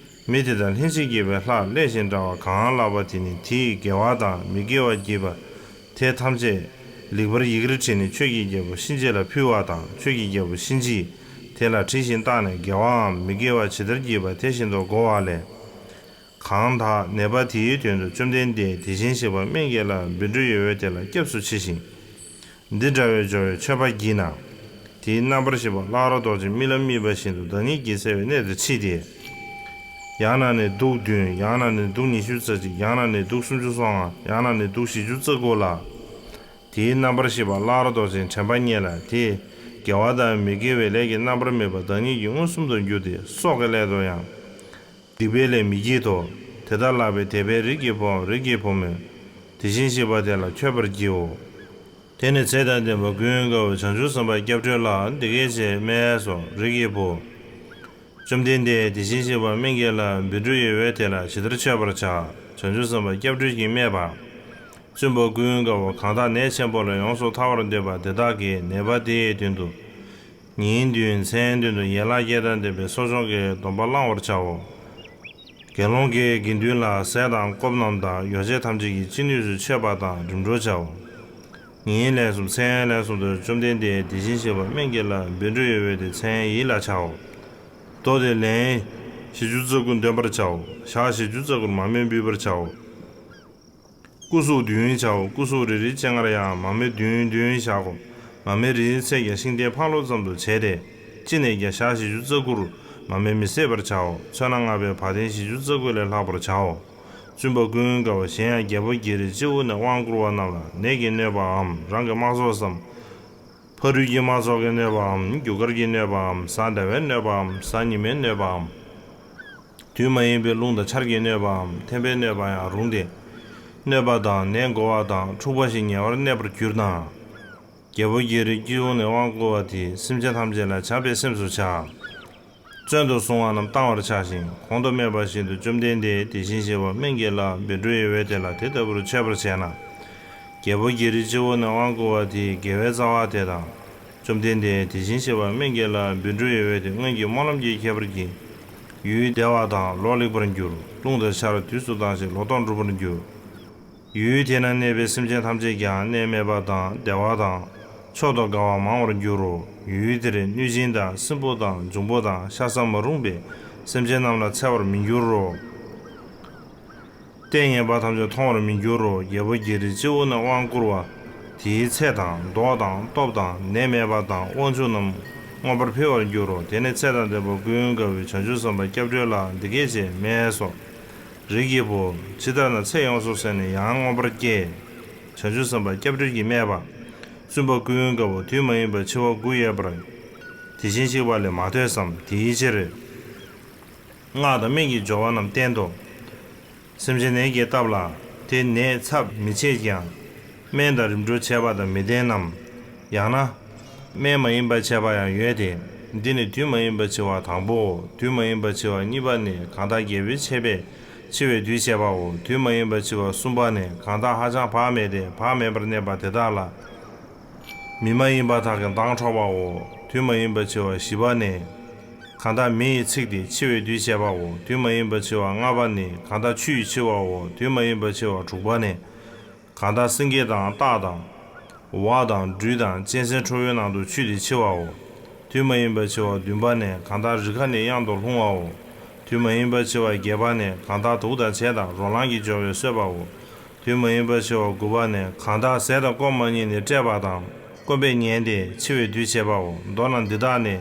མི་དེ་དང་ལྷན་ཅིག་སྐྱེས་པའི་ལྷ་ཀླད་གཞས་འདྲ་བ་གང་ལགས་པ་དེ་ནི་དེས་དགེ་བ་དང་མི་དགེ་བ་བགྱིས་པ་དེ་ཐམས་ཅད་ལེགས་པར་ཡི་གེར་བྲིས་ནས་ཆོས་ཀྱི་རྒྱལ་པོ་གཤིན་རྗེ་ལ་ཕུལ་བ་དང་། ཆོས་ཀྱི་རྒྱལ་པོ་གཤིན་རྗེས་དེ་ལ་བྲིས་ཤིང་བཏགས་ནས་དགེ་བའམ་མི་དགེ་བ་ཇི་ལྟར་བགྱིས་པ་དེ་བཞིན་དུ་བསྒོ་བ་ལས། གང་དག་ནད་པ་དེའི་དོན་དུ་བཅོམ་ལྡན་འདས་དེ་བཞིན་གཤེགས་པ་སྨན་གྱི་བླ་བཻ་ཌཱུརྱ་འོད་དེ་ལ་སྐྱབས་སུ་མཆི་ཞིང་། འདི་འདྲ་བའི་སྦྱོར་བའི་མཆོད་པ་བགྱིས་ན། དེའི་རྣམ་པར་ཤེས་པ་སླར་རྡོ་རྗེ་རྨི་ལམ་རྨིས་པ་བཞིན་དུ་བདག་ཉིད་ཀྱིས་གསལ་བའི་གནས་དེར་མཆིས་ཏེ། ཡང་ན་ནི་གདུགས་བདུན། ཡང་ན་ནི་གདུགས་ཉི་ཤུ་རྩ་གཅིག། ཡང་ན་ནི་གདུགས་སུམ་ཅུ་སོ་ལྔ། ཡང་ན་ནི་གདུགས་བཞི་བཅུ་རྩ་དགུ་ལ། དེའི་རྣམ་པར་ཤེས་པ་སླར་རྡོ་རྗེ་དྲན་པ་རྙེད་ལ། དེས་དགེ་བ་དང་མི་དགེ་བའི་ལས་ཀྱི་རྣམ་པར་སྨིན་པ་བདག་ཉིད་ཀྱིས་མངོན་སུམ་དུ་བསྒྱུར་ཏེ། སྲོག་གི་སླད་དུ་ཡང་། སྡིག་པའི་ལས་མི་བགྱིད་དོ། དེ་ལྟར་ལགས་པས། དེ་འཕེལ་རིགས་ཀྱི་བུའམ་རིགས་ཀྱི་བུ་མོས། དེ་བཞིན་གཤེགས་པ་དེ་ལ་མཆོད་པར་བགྱིའོ། དེ་ནས་ཚེ་དང་ལྡན་པ་ཀུན་དགའ་བོས་བྱང་ཆུབ་སེམས་དཔའ་སྐྱབས་འགྲོའི་བླ་འདི་སྐད་ཅེས་སྨྲས་སོ། རིགས་ཀྱི་བུ། བཅོམ་ལྡན་འདས་དེ་བཞིན་གཤེགས་པ་སྨན་གྱི་བླ་བཻ་ཌཱུརྱ་འོད་དེ་ལ་ཇི་ལྟར་མཆོད་པར་བྱ། བྱང་ཆུབ་སེམས་དཔའ་སྐྱབས་འགྲོས་ཀྱིས་སྨྲས་པ། བཙུན་པ་ཀུན་དགའ་བོ། གང་དག་ནད་ཆེན་པོ་ལ་ཡོངས་སུ་ཐར་བར་འདོད་པ་དེ་དག་གིས་ནད་པ་དེའི་མདུན་དུ། ཉིན་བདུན་མཚན་བདུན་དུ་ཡན་ལག་བརྒྱད་དང་ལྡན་པའི་གསོ་སྦྱོང་གི་སྡོམ་པ་བླང་བར་བྱའོ། དགེ་སློང་གི་དགེ་འདུན་ལ་ཟས་དང་སྐོམ་རྣམས་དང་ཡོ་བྱད་ཐམས་ཅད་ཀྱི་ཅི་ནུས་སུ་མཆོད་པ་དང་རིམ་གྲོ་བྱའོ། ཉིན་ལན་གསུམ་མཚན་ལན་གསུམ་དུ་བཅོམ་ལྡན་འདས་དེ་བཞིན་གཤེགས་པ་སྨན་གྱི་བླ་བཻ་ཌཱུརྱ་འོད་དེ་མཚན་ཡིད་ལ་བྱའོ། མདོ་དེ་ལན་བཞི་བཅུ་རྩ་དགུ་འདོན་པར་བྱའོ། ཞག་བཞི་བཅུ་རྩ་དགུར་མར་མེ་འབུད་པར་བྱའོ། སྐུ་གཟུགས་བདུན་བྱའོ། སྐུ་གཟུགས་རེ་རེའི་སྤྱན་སྔར་ཡང་མར་མེ་བདུན་བདུན་བཞག་གོ། མར་མེ་རེའི་ཚད་ཀྱང་ཤིང་རྟའི་འཕང་ལོ་ཙམ་དུ་བྱས་ཏེ། ཅི་ནས་ཀྱང་ཞག་བཞི་བཅུ་རྩ་དགུར་མར་མེ་མི་བཟད་པར་བྱའོ། ཚོན་སྣ་ལྔ་པའི་བ་དན་བཞི་བཅུ་རྩ་དགུ་ལས་ལྷག་པར་བྱའོ། བཙུན་པ་ཀུན་དགའ་བོ། གཞན་ཡང་རྒྱལ་པོ་བགེགས་རིགས་སྤྱི་བོ་ནས་དབང་བསྐུར་བ་རྣམས་ལ་ནད་ཀྱི་གནོད་པའམ་རང་གི་དམག་ཚོགས་སམ། ཕ་རོལ་གྱི་དམག་ཚོགས་ཀྱི་གནོད་པའམ། རྒྱུ་སྐར་གྱི་གནོད་པའམ། གཟའ་ཟླ་བའི་གནོད་པའམ། གཟའ་ཉི་མའི་གནོད་པའམ། དུས་མ་ཡིན་པའི་རླུང་དང་ཆར་གྱི་གནོད་པའམ། ཐན་པའི་གནོད་པ་ཡང་རུང་སྟེ། གནོད་པ་དང་ནད་འགོ་བ་དང་འཁྲུགས་པ་ཞིག་ཉེ་བར་གནས་པར་གྱུར་ན། རྒྱལ་པོ་བགེགས་རིགས་སྤྱི་བོ་ནས་དབང་བསྐུར་བ་དེས་སེམས་ཅན་ཐམས་ཅད་ལ་བྱམས་པའི་སེམས་སུ་བྱ། བཙོན་དུ་བཟུང་བ་རྣམས་བཏང་བར་བྱ་ཞིང་གོང་དུ་སྨྲས་པ་བཞིན་དུ་བཅོམ་ལྡན་འདས་དེ་བཞིན་གཤེགས་པ་སྨན་གྱི་བླ་བཻ་ཌཱུརྱ་འོད་དེ་ལ་དེ་ལྟ་བུར་མཆོད་པར་བྱས་ན། རྒྱལ་པོ་བགེགས་རིགས་སྤྱི་བོ་ནས་དབང་བསྐུར་བ་དེའི་དགེ་བའི་རྩ་བ་དེ་དང་། བཅོམ་ལྡན་འདས་དེ་བཞིན་གཤེགས་པ་སྨན་གྱི་བླ་བཻ་ཌཱུརྱ་འོད་དེ་སྔོན་གྱི་སྨོན་ལམ་གྱི་ཁྱད་པར་གྱིས། ཡུལ་བདེ་བ་དང་ལོ་ལེགས་པར་འགྱུར། རླུང་དང་ཆར་དུས་སུ་ལྡང་ཞིང་ལོ་ཏོག་འབྲུ་འཕར་འགྱུར། ཡུལ་དེ་ན་གནས་པའི་སེམས་ཅན་ཐམས་ཅད་ཀྱང་གནས་མེད་པ་དང་བདེ་བ་དང་། མཆོག་ཏུ་དགའ་བ་མང་བར་འགྱུར་རོ། ཡུལ་དེར་གནོད་སྦྱིན་དང་སྲིན་པོ་དང་འབྱུང་པོ་དང་ཤ་ཟ་མ་རུངས་པའི་སེམས་ཅན་རྣམས་ལ་འཚེ་བར་མི་འགྱུར་རོ། ལྟས་ངན་པ་ཐམས་ཅད་མཐོང་བར་མི་འགྱུར་རོ། རྒྱལ་པོ་བགེགས་རིགས་སྤྱི་བོ་ནས་དབང་བསྐུར་བ་དེའི་ཚེ་དང་མདོག་དང་སྟོབས་དང་ནད་མེད་པ་དང་དབང་ཕྱུག་རྣམས་མངོན་པར་འཕེལ་བར་འགྱུར་རོ། དེ་ནས་ཚེ་དང་ལྡན་པ་ཀུན་དགའ་བོས་བྱང་ཆུབ་སེམས་དཔའ་སྐྱབས་འགྲོའི་བླ་འདི་སྐད་ཅེས་སྨྲས་སོ། རིགས་ཀྱི་བུ། ཇི་ལྟར་ན་ཚེ་ཡོངས་སུ་ཟད་ནས་ཡང་མངོན་པར་སྐྱེ། བྱང་ཆུབ་སེམས་དཔའ་སྐྱབས་འགྲོས་ཀྱིས་སྨྲས་པ། བཙུན་པ་ཀུན་དགའ་བོ། དུས་མ་ཡིན་པར་འཆི་བ་དགུ་ཡོད་པར། དེ་བཞིན་གཤེགས་པ་ལས་མ་ཐོས་སམ། དེའི་ཕྱིར། སྔགས་དང་སྨན་གྱི་སྦྱོར་བ་རྣམས་བསྟན་ཏོ། སེམས་ཅན་ནད་ཀྱིས་བཏབ་ལ། དེ་ནད་ཚབས་མི་ཆེ་ཀྱང་། སྨན་དང་རིམ་གྲོ་བྱས་པ་དང་མི་ལྡན་ནམ། ཡང་ན། སྨན་མ་ཡིན་པ་བྱས་པ་ཡང་ཡོད་དེ། འདི་ནི་དུས་མ་ཡིན་པར་འཆི་བ་དང་པོའོ། དུས་མ་ཡིན་པར་འཆི་བ་གཉིས་པ་ནི་གང་དག་རྒྱལ་པོའི་ཆད་པས་འཆི་བའི་དུས་བྱས་པའོ། དུས་མ་ཡིན་པར་འཆི་བ་གསུམ་པ་ནི་གང་དག་ཧ་ཅང་བག་མེད་དེ་བག་མེད་པར་གནས་པ་དེ་དག་ལ། མི་མ་ཡིན་པ་དག་གི་མདངས་འཕྲོག་པའོ། དུས་མ་ཡིན་པར་འཆི་བ་བཞི་པ་ནི། གང་དག་མེ་ཡིས་ཚིག་སྟེ་འཆི་བའི་དུས་བྱས་པའོ། དུས་མ་ཡིན་པར་འཆི་བ་ལྔ་པ་ནི་གང་དག་ཆུ་ཡིས་འཆི་བའོ། དུས་མ་ཡིན་པར་འཆི་བ་དྲུག་པ་ནི། གང་དག་སེང་གེ་དང་སྟག་དང་། ཝ་དང་སྦྲུལ་དང་གཅན་གཟན་ཁྲོ་བོའི་ནང་དུ་ཆུད་དེ་འཆི་བའོ། དུས་མ་ཡིན་པར་འཆི་བ་བདུན་པ་ནི་གང་དག་རི་ཁ་ནས་གཡང་དུ་ལྷུང་བའོ། དུས་མ་ཡིན་པར་འཆི་བ་བརྒྱད་པ་ནི་གང་དག་དུག་དང་བྱད་དང་རོ་ལངས་ཀྱི་སྦྱོར་བས་གསོད་པའོ། དུས་མ་ཡིན་པར་འཆི་བ་དགུ་པ་ནི་གང་དག་ཟས་དང་སྐོམ་མ་རྙེད་ནས་བཀྲེས་པ་དང་སྐོམ་པས་ཉེན་ཏེ་འཆི་བའི་དུས་བྱེད་པའོ། མདོར་ན་འདི་དག་ནི།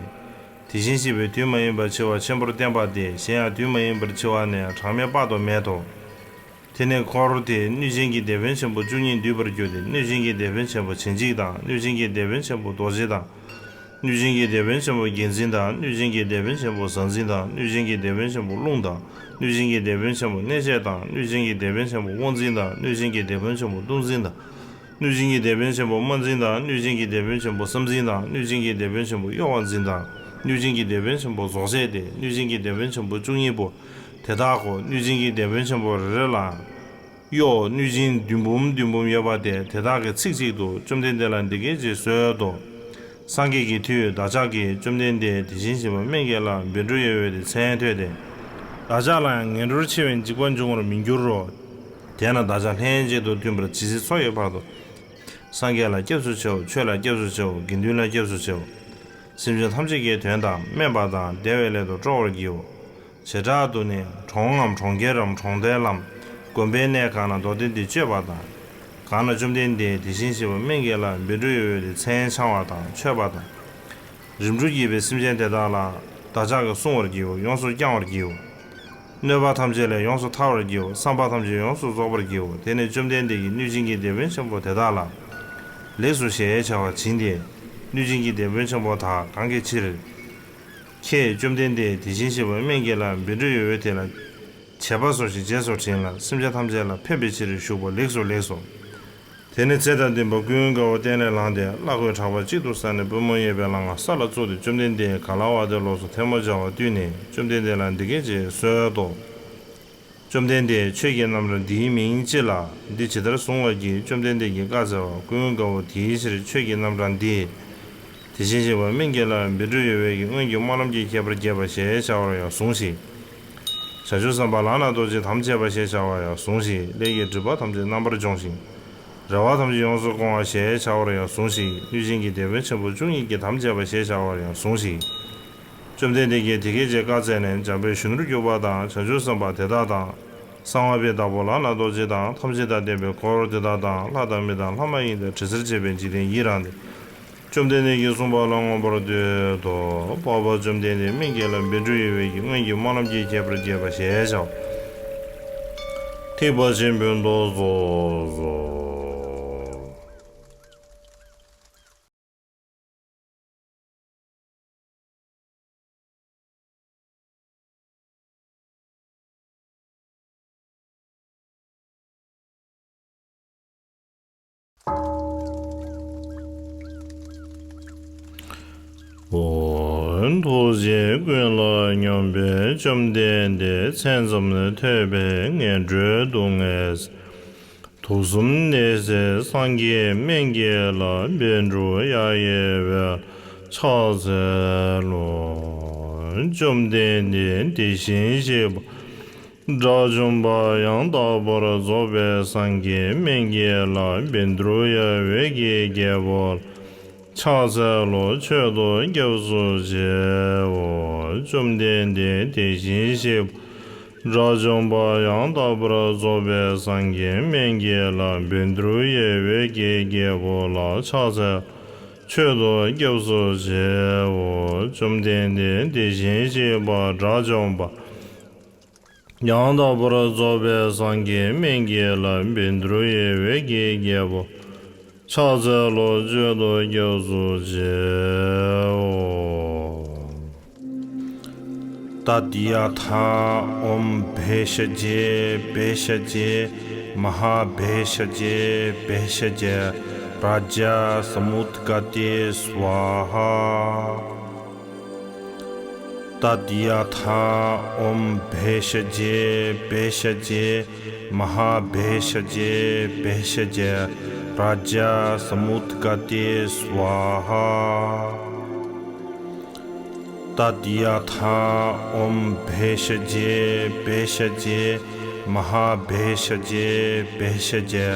དེ་བཞིན་གཤེགས་པས་དུས་མ་ཡིན་པར་འཆི་བ་ཆེན་པོར་བསྟན་པ་སྟེ། གཞན་ཡང་དུས་མ་ཡིན་པར་འཆི་བ་ནི་གྲངས་མེད་དཔག་ཏུ་མེད་དོ། དེ་ནས་འཁོར་དེས་གནོད་སྦྱིན་གྱི་སྡེ་དཔོན་ཆེན་པོ་བཅུ་གཉིས་འདུས་པར་གྱུར་ཏེ། གནོད་སྦྱིན་གྱི་སྡེ་དཔོན་ཆེན་པོ་བྱིན་ཅིག་དང་། གནོད་སྦྱིན་གྱི་སྡེ་དཔོན་ཆེན་པོ་རྡོ་རྗེ་དང་། གནོད་སྦྱིན་གྱི་དེད་དཔོན་ཆེན་པོ་བརྒྱ་འཛིན་དང་། གནོད་སྦྱིན་གྱི་དེད་དཔོན་ཆེན་པོ་གཟའ་འཛིན་དང་། གནོད་སྦྱིན་གྱི་དེད་དཔོན་ཆེན་པོ་རླུང་དང་། གནོད་སྦྱིན་གྱི་དེད་དཔོན་ཆེན་པོ་གནས་ཆས་དང་། གནོད་སྦྱིན་གྱི་དེད་དཔོན་ཆེན་པོ་དབང་འཛིན་དང་། གནོད་སྦྱིན་གྱི་དེད་དཔོན་ཆེན་པོ་གཏུམ་འཛིན་དང་། གནོད་སྦྱིན་གྱི་དེད་དཔོན་ཆེན་པོ་དམག་འཛིན་དང་། གནོད་སྦྱིན་གྱི་དེད་དཔོན་ཆེན་པོ་བསམ་འཛིན་དང་། གནོད་སྦྱིན་གྱི་དེད་དཔོན་ཆེན་པོ་གཡོ་བ་འཛིན་དང་། གནོད་སྦྱིན་གྱི་དེད་དཔོན་ཆེན་པོ་རྫོགས་བྱེད་དེ། གནོད་སྦྱིན་གྱི་དེད་དཔོན་ཆེན་པོ་བཅུ་གཉིས་པོ་དེ་དག་གོ། གནོད་སྦྱིན་གྱི་དེད་དཔོན་ཆེན་པོ་རེ་རེ་ལའང་གཡོ་གནོད་སྦྱིན་བདུན་འབུམ་བདུན་འབུམ་ཡོད་པ་སྟེ། དེ་དག་གིས་ཚིག་གཅིག་ཏུ་བཅོམ་ལྡན་འདས་ལ་འདི་སྐད་ཅེས་གསོལ་ཏོ། སངས་རྒྱས་ཀྱི་མཐུས་བདག་ཅག་གིས་བཅོམ་ལྡན་འདས་དེ་བཞིན་གཤེགས་པ་སྨན་གྱི་བླ་བཻ་ཌཱུརྱ་ཡོད་པའི་མཚན་ཐོས་ཏེ། བདག་ཅག་ལ་ཡང་ངན་འགྲོར་འཆི་བའི་འཇིགས་པ་འབྱུང་བར་མི་འགྱུར་རོ། དེས་ན་བདག་ཅག་ལྷན་ཅིག་ཏུ་མཐུན་པར་ཇི་སྲིད་འཚོ་ཡི་བར་དུ། སངས་རྒྱས་ལ་སྐྱབས་སུ་མཆིའོ། ཆོས་ལ་སྐྱབས་སུ་མཆིའོ། དགེ་འདུན་ལ་སྐྱབས་སུ་མཆིའོ། སེམས་ཅན་ཐམས་ཅད་ཀྱི་དོན་དང་སྨན་པ་དང་བདེ་བའི་སླད་དུ་སྤྲོ་བར་བགྱིའོ། བྱེ་བྲག་ཏུ་ནི་གྲོང་ངམ་གྲོང་ཁྱེར་རམ་གྲོང་རྡལ་ལམ། དགོན་པའི་གནས་གང་ན་མདོ་སྡེ་འདི་སྤྱོད་པ་དང་། གང་ན་བཅོམ་ལྡན་འདས་དེ་བཞིན་གཤེགས་པ་སྨན་གྱི་བླ་བཻ་ཌཱུརྱ་ཡོད་པའི་མཚན་འཆང་བ་དང་མཆོད་པ་དང་། རིམ་གྲོ་བགྱིས་པའི་སེམས་ཅན་དེ་དག་ལ་བདག་ཅག་གིས་བསྲུང་བར་བགྱིའོ། ཡོངས་སུ་བསྐྱང་བར་བགྱིའོ། གནོད་པ་ཐམས་ཅད་ལས་ཡོངས་སུ་ཐར་བར་བགྱིའོ། བསམ་པ་ཐམས་ཅད་ཡོངས་སུ་རྫོགས་པར་བགྱིའོ། དེ་ནས་བཅོམ་ལྡན་འདས་ཀྱིས་གནོད་སྦྱིན་གྱི་དེད་དཔོན་ཆེན་པོ་དེ་དག་ལ་ལེགས་སོ་ཞེས་བྱ་བ་བྱིན་ཏེ། གནོད་སྦྱིན་གྱི་དེད་དཔོན་ཆེན་པོ་དག་གང་གི་ཕྱིར། ཁྱེད་བཅོམ་ལྡན་འདས་དེ་བཞིན་གཤེགས་པ་སྨན་གྱི་བླ་བཻ་ཌཱུརྱ་ཡོད་པའི་དེ་ལ་བྱེད་པ་གསུངས་ཤིང་རྗེས་སུ་དྲན་ལ། སེམས་ཅན་ཐམས་ཅད་ལ་ཕན་པའི་ཕྱིར་བཞུགས་པ་ལེགས་སོ་ལེགས་སོ། དེ་ནས་ཚེ་དང་ལྡན་པ་ཀུན་དགའ་བོ་སྟན་ལས་ལངས་ཏེ་བླ་གོས་དྲག་པོ་གཅིག་ཏུ་བསགས་ནས་པུས་མོ་གཡས་པའི་ལག་པ་ས་ལ་བཙུགས་ཏེ་བཅོམ་ལྡན་འདས་ག་ལ་བ་དེ་ལོགས་སུ་ཐལ་མོ་སྦྱར་བ་བཏུད་ནས་བཅོམ་ལྡན་འདས་ལ་འདི་སྐད་ཅེས་གསོལ་ཏོ། བཅོམ་ལྡན་འདས་ཆོས་ཀྱི་རྣམ་གྲངས་འདིའི་མིང་ཅི་ལགས། འདི་ཇི་ལྟར་གཟུང་བར་བགྱི། བཅོམ་ལྡན་འདས་ཀྱིས་བཀའ་སྩལ་པ། ཀུན་དགའ་བོ་དེའི་ཕྱིར་ཆོས་ཀྱི་རྣམ་གྲངས་འདི། དེ་བཞིན་གཤེགས་པ་སྨན་གྱི་བླ་བཻ་ཌཱུརྱ་ཡོད་པའི་གི་སྔོན་གྱི་སྨོན་ལམ་གྱི་ཁྱད་པར་རྒྱས་པ་ཞེས་བྱ་བར་ཡང་ཟུང་ཞིག་བྱང་ཆུབ་སེམས་དཔའ་ལག་ན་རྡོ་རྗེས་དམ་བཅས་པ་ཞེས་བྱ་བར་ཡང་ཟུང་ཞིག་ཀླད་ཀྱི་སྒྲིབ་པ་ཐམས་ཅད་རྣམ་པར་སྦྱོང་ཞིང་། རེ་བ་ཐམས་ཅད་ཡོངས་སུ་སྐོང་བ་ཞེས་བྱ་བར་ཡང་ཟུང་ཞིག་གནོད་སྦྱིན་གྱི་དེད་དཔོན་ཆེན་པོ་བཅུ་གཉིས་ཀྱིས་དམ་བཅས་པ་ཞེས་བྱ་བར་ཡང་ཟུང་ཞིག་བཅོམ་ལྡན་འདས་ཀྱིས་དེ་སྐད་ཅེས་བཀའ་སྩལ་ནས། འཇམ་དཔལ་གཞོན་ནུར་གྱུར་པ་དང་། བྱང་ཆུབ་སེམས་དཔའ་དེ་དག་དང་། གསང་བ་པའི་བདག་པོ་ལག་ན་རྡོ་རྗེ་དང་། ཐམས་ཅད་དང་ལྡན་པའི་འཁོར་དེ་དག་དང་། ལྷ་དང་མི་དང་ལྷ་མ་ཡིན་དང་། དྲི་ཟར་བཅས་པའི་འཇིག་རྟེན་ཡི་རངས་ཏེ། བཅོམ་ལྡན་འདས་ཀྱིས་གསུངས་པ་ལ་མངོན་པར་བསྟོད་དོ། འཕགས་པ་བཅོམ་ལྡན་འདས་སྨན་གྱི་བླ་བཻ་ཌཱུརྱ་ཡོད་པའི་གི་སྔོན་གྱི་སྨོན་ལམ་གྱི་ཁྱད་པར་རྒྱས་པ་ཞེས་བྱ་བ། ཐེག་པ་ཆེན་པོའི་མདོ་རྫོགས་སོ། འོ། ཐུགས་རྗེ་ཀུན་ལ་སྙོམས་པའི་བཅོམ་ལྡན་འདས། མཚན་ཙམ་ཐོས་པས་ངན་འགྲོའི་སྡུག་བསྔལ། དུག་གསུམ་ནད་སེལ་སངས་རྒྱས་སྨན་གྱི་བླ། བཻ་ཌཱུརྱ་ཡོད་པའི་ཕྱག་འཚལ་ལོ། བཅོམ་ལྡན་འདས་དེ་བཞིན་གཤེགས་པ་དགྲ་བཅོམ་པ་ཡང་དག་པར་རྫོགས་པའི་སངས་རྒྱས་སྨན་གྱི་བླ་བཻ་ཌཱུརྱ་འོད་ཀྱི་རྒྱལ་པོ་ལ་ཕྱག་འཚལ་ལོ། མཆོད་དོ་སྐྱབས་སུ་མཆིའོ། བཅོམ་ལྡན་འདས་དེ་བཞིན་གཤེགས་པ་དགྲ་བཅོམ་པ་ཡང་དག་པར་རྫོགས་པའི་སངས་རྒྱས་སྨན་གྱི་བླ་བཻ་ཌཱུརྱ་འོད་ཀྱི་རྒྱལ་པོ་ལ་ཕྱག་འཚལ། མཆོད་དོ་སྐྱབས་སུ་མཆིའོ། བཅོམ་ལྡན་འདས་དེ་བཞིན་གཤེགས་པ་དགྲ་བཅོམ་པ་ཡང་དག་པར་རྫོགས་པའི་སངས་རྒྱས་སྨན་གྱི་བླ་བཻ་ཌཱུརྱ་འོད་ཀྱི་རྒྱལ་པོ་ཕྱག་འཚལ་ལོ། མཆོད་དོ་སྐྱབས་སུ་མཆིའོ། तद्यथा ॐ भिषजे भिषजे महाभिषजे भिषजे राज्ञा समुद्गते स्वाहा। तद्यथा ॐ भिषजे भिषजे महाभिषजे भिषजे राज्ञा समुद्गते स्वाहा। तद्यथा ॐ भिषजे भिषजे महाभिषजे भिषजे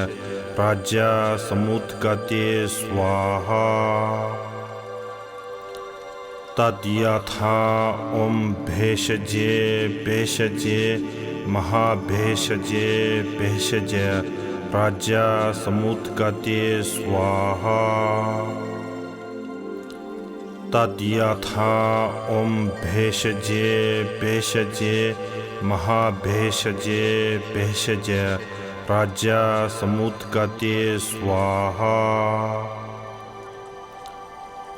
राज्ञा समुद्गते स्वाहा। तद्यथा ॐ भिषजे भिषजे महाभिषजे भिषजे राज्ञा समुद्गते स्वाहा। तद्यथा ॐ भिषजे भिषजे महाभिषजे भिषजे राज्ञा समुद्गते स्वाहा।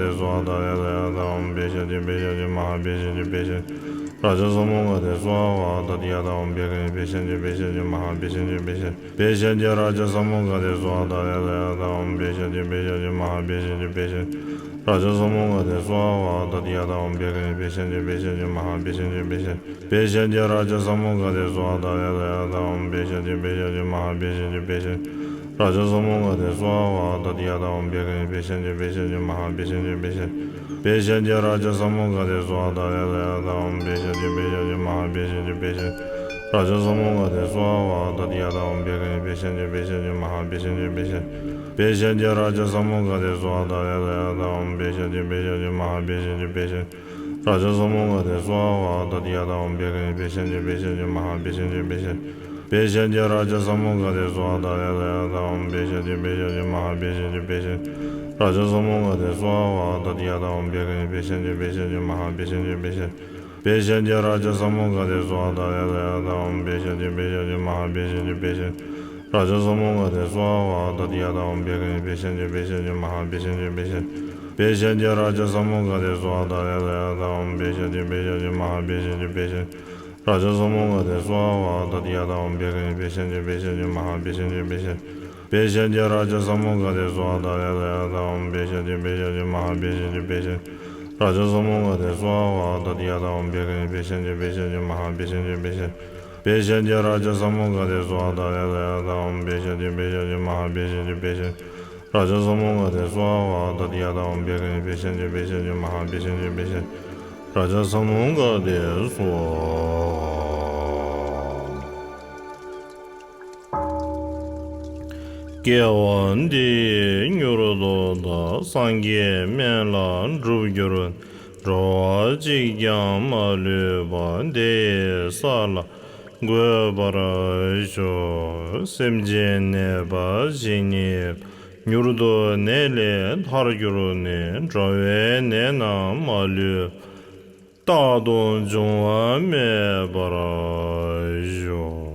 ཏེ་སྭཱ་ཧཱ་ཏཱ་ཡ་ཏཱ་ཡ་ཏཱ། ཨོཾ་བེ་ཤཱ་ཏེ་བེ་ཤཱ་ཏེ་མ་ཧཱ་བེ་ཤཱ་ཏེ་བེ་ཤཱ་ཏེ་རཱ་ཛ་ས་མུདྒ་ཏེ་སྭཱ་ཧཱ་ཏཱ་ཏཱ་ཡ་ཏཱ། ཨོཾ་བེ་ཤཱ་ཏེ་བེ་ཤཱ་ཏེ་མ་ཧཱ་བེ་ཤཱ་ཏེ་བེ་ཤཱ་ཏེ། བེ་ཤཱ་ཏེ་རཱ་ཛ་ས་མུདྒ་ཏེ་སྭཱ་ཧཱ་ཏཱ་ཡ་ཏཱ་ཡ་ཏཱ། ཨོཾ་བེ་ཤཱ་ཏེ་བེ་ཤཱ་ཏེ་མ་ཧཱ་བེ་ཤཱ་ཏེ་བེ་ཤཱ་ཏེ་རཱ་ཛ་ས་མུདྒ་ཏེ་སྭཱ་ཧཱ་ཏཱ་ཏཱ་ཡ་ཏཱ། ཨོཾ་བེ་ཤཱ་ཏེ་བེ་ཤཱ་ཏེ་བེ་ཤཱ་ཏེ་མ་ཧཱ་བེ་ཤཱ་ཏེ་བེ་ཤཱ་ཏེ། བེ་ཤཱ་ཏེ་རཱ་ཛ་ས་མུདྒ་ཏེ་སྭཱ་ཧཱ་ཏཱ་ཡ་ཏཱ་ཡ་ཏཱ། ཨོཾ་བེ་ཤཱ་ཏེ་བེ་ཤཱ་ཏེ་མ་ཧཱ་བེ་ཤཱ་ཏེ་བེ་ཤཱ་ཏེ་རཱ་ཛ་ས་མུདྒ་ཏེ་སྭཱ་ཧཱ་ཏཱ་ཏཱ་ཡ་ཏཱ། ཨོཾ་བེ་ཤཱ་ཏེ་བེ་ཤཱ་ཏེ་མ་ཧཱ་བེ་ཤཱ་ཏེ་བེ་ཤཱ་ཏེ། བེ་ཤཱ་ཏེ་རཱ་ཛ་ས་མུདྒ་ཏེ་སྭཱ་ཧཱ་ཏཱ་ཡ་ཏཱ་ཡ་ཏཱ། ཨོཾ་བེ་ཤཱ་ཏེ་བེ་ཤཱ་ཏེ་མ་ཧཱ་བེ་ཤཱ་ཏེ་བེ་ཤཱ་ཏེ་རཱ་ཛ་ས་མུདྒ་ཏེ་སྭཱ་ཧཱ་ཏཱ་ཏཱ་ཡ་ཏཱ། ཨོཾ་བེ་ཤཱ་ཏེ་བེ་ཤཱ་ཏེ་བེ་ཤཱ་ཏེ་མ་ཧཱ་བེ་ཤཱ་ཏེ་བེ་ཤཱ་ཏེ། བེ་ཤཱ་ཏེ་རཱ་ཛ་ས་མུདྒ་ཏེ་སྭཱ་ཧཱ་ཏཱ་ཡ་ཏཱ་ཡ་ཏཱ། ཨོཾ་བེ་ཤཱ་ཏེ་བེ་ཤཱ་ཏེ་མ་ཧཱ་བེ་ཤཱ་ཏེ་བེ་ཤཱ་ཏེ་རཱ་ཛ་ས་མུདྒ་ཏེ་སྭཱ་ཧཱ་ཏཱ་ཏཱ་ཡ་ཏཱ། ཨོཾ་བེ་ཤཱ་ཏེ་བེ་ཤཱ་ཏེ་བེ་ཤཱ་ཏེ་མ་ཧཱ་བེ་ཤཱ་ཏེ་བེ་ཤཱ་ཏེ། བེ་ཤཱ་ཏེ་རཱ་ཛ་ས་མུདྒ་ཏེ་སྭཱ་ཧཱ་ཏཱ་ཡ་ཏཱ་ཡ་ཏཱ། ཨོཾ་བེ་ཤཱ་ཏེ་བེ་ཤཱ་ཏེ་མ་ཧཱ་བེ་ཤཱ་ཏེ་བེ་ཤཱ་ཏེ་རཱ་ཛ་ས་མུདྒ་ཏེ་སྭཱ་ཧཱ་ཏཱ་ཏཱ་ཡ་ཏཱ། ཨོཾ་བེ་ཤཱ་ཏེ་བེ་ཤཱ་ཏེ་བེ་ཤཱ་ཏེ་མ་ཧཱ་བེ་ཤཱ་ཏེ་བེ་ཤཱ་ཏེ། བེ་ཤཱ་ཏེ་རཱ་ཛ་ས་མུདྒ་ཏེ་སྭཱ་ཧཱ་ཏཱ་ཡ་ཏཱ་ཡ་ཏཱ། ཨོཾ་བེ་ཤཱ་ཏེ་བེ་ཤཱ་ཏེ་མ་ཧཱ་བེ་ཤཱ་ཏེ་བེ་ཤཱ་ཏེ་རཱ་ཛ་ས་མུདྒ་ཏེ་སྭཱ་ཧཱ་ཏཱ་ཏཱ་ཡ་ཏཱ། ཨོཾ་བེ་ཤཱ་ཏེ་བེ་ཤཱ་ཏེ་བེ་ཤཱ་ཏེ་མ་ཧཱ་བེ་ཤཱ་ཏེ་བེ་ཤཱ་ཏེ། བེ་ཤཱ་ཏེ་རཱ་ཛ་ས་མུདྒ་ཏེ་སྭཱ་ཧཱ་ཏཱ་ཡ་ཏཱ་ཡ་ཏཱ། ཨོཾ་བེ་ཤཱ་ཏེ་བེ་ཤཱ་ཏེ་མ་ཧཱ་བེ་ཤཱ་ཏེ་བེ་ཤཱ་ཏེ། རཱ་ཛ་ས་མུདྒ་ཏེ་སྭཱ་ཧཱ་ཏཱ་ཏཱ་ཡ་ཏཱ། ཨོཾ་བེ་ཤཱ་ཏེ་བེ་ཤཱ་ཏེ་བེ་ཤཱ་ཏེ་མ་ཧཱ་བེ་ཤཱ་ཏེ་བེ་ཤཱ་ཏེ། བེ་ཤཱ་ཏེ་རཱ་ཛ་ས་མུདྒ་ཏེ་སྭཱ་ཧཱ་ཏཱ་ཡ་ཏཱ་ཡ་ཏཱ། ཨོཾ་བེ་ཤཱ་ཏེ་བེ་ཤཱ་ཏེ་མ་ཧཱ་བེ་ཤཱ་ཏེ་བེ་ཤཱ་ཏེ། རཱ་ཛ་ས་མུདྒ་ཏེ་སྭཱ་ཧཱ་ཏཱ་ཏཱ་ཡ་ཏཱ། ཨོཾ་བེ་ཤཱ་ཏེ་བེ་ཤཱ་ཏེ་བེ་ཤཱ་ཏེ་མ་ཧཱ་བེ་ཤཱ་ཏེ་བེ་ཤཱ་ཏེ། བེ་ཤཱ་ཏེ་རཱ་ཛ་ས་མུདྒ་ཏེ་སྭཱ་ཧཱ་ཏཱ་ཡ་ཏཱ་ཡ་ཏཱ། ཨོཾ་བེ་ཤཱ་ཏེ་བེ་ཤཱ་ཏེ་མ་ཧཱ་བེ་ཤཱ་ཏེ་བེ་ཤཱ་ཏེ། རཱ་ཛ་ས་མུདྒ་ཏེ་སྭཱ་ཧཱ་ཏཱ་ཏཱ་ཡ་ཏཱ། ཨོཾ་བེ་ཤཱ་ཏེ་བེ་ཤཱ་ཏེ་བེ་ཤཱ་ཏེ་མ་ཧཱ་བེ་ཤཱ་ཏེ་བེ་ཤཱ་ཏེ། རཱ་ཛ་ས་མུདྒ་ཏེ་སྭཱ་ཧཱ། སྐྱེ་བ་འདི་མྱུར་དུ་འདའ། སངས་རྒྱས་སྨན་བླ་འགྲུབ་གྱུར། འགྲོ་བ་གཅིག་ཀྱང་མ་ལུས་པ། དེ་ཡི་ས་ལ་འགོད་པར་ཤོག། སེམས་ཅན་ནད་པ་ཇི་སྙེད་པ། མྱུར་དུ་ནད་ལས་ཐར་གྱུར་ནས། འགྲོ་བའི་ནད་རྣམས་མ་ལུས་རྟག་ཏུ་འབྱུང་བ་མེད་པར་ཤོག།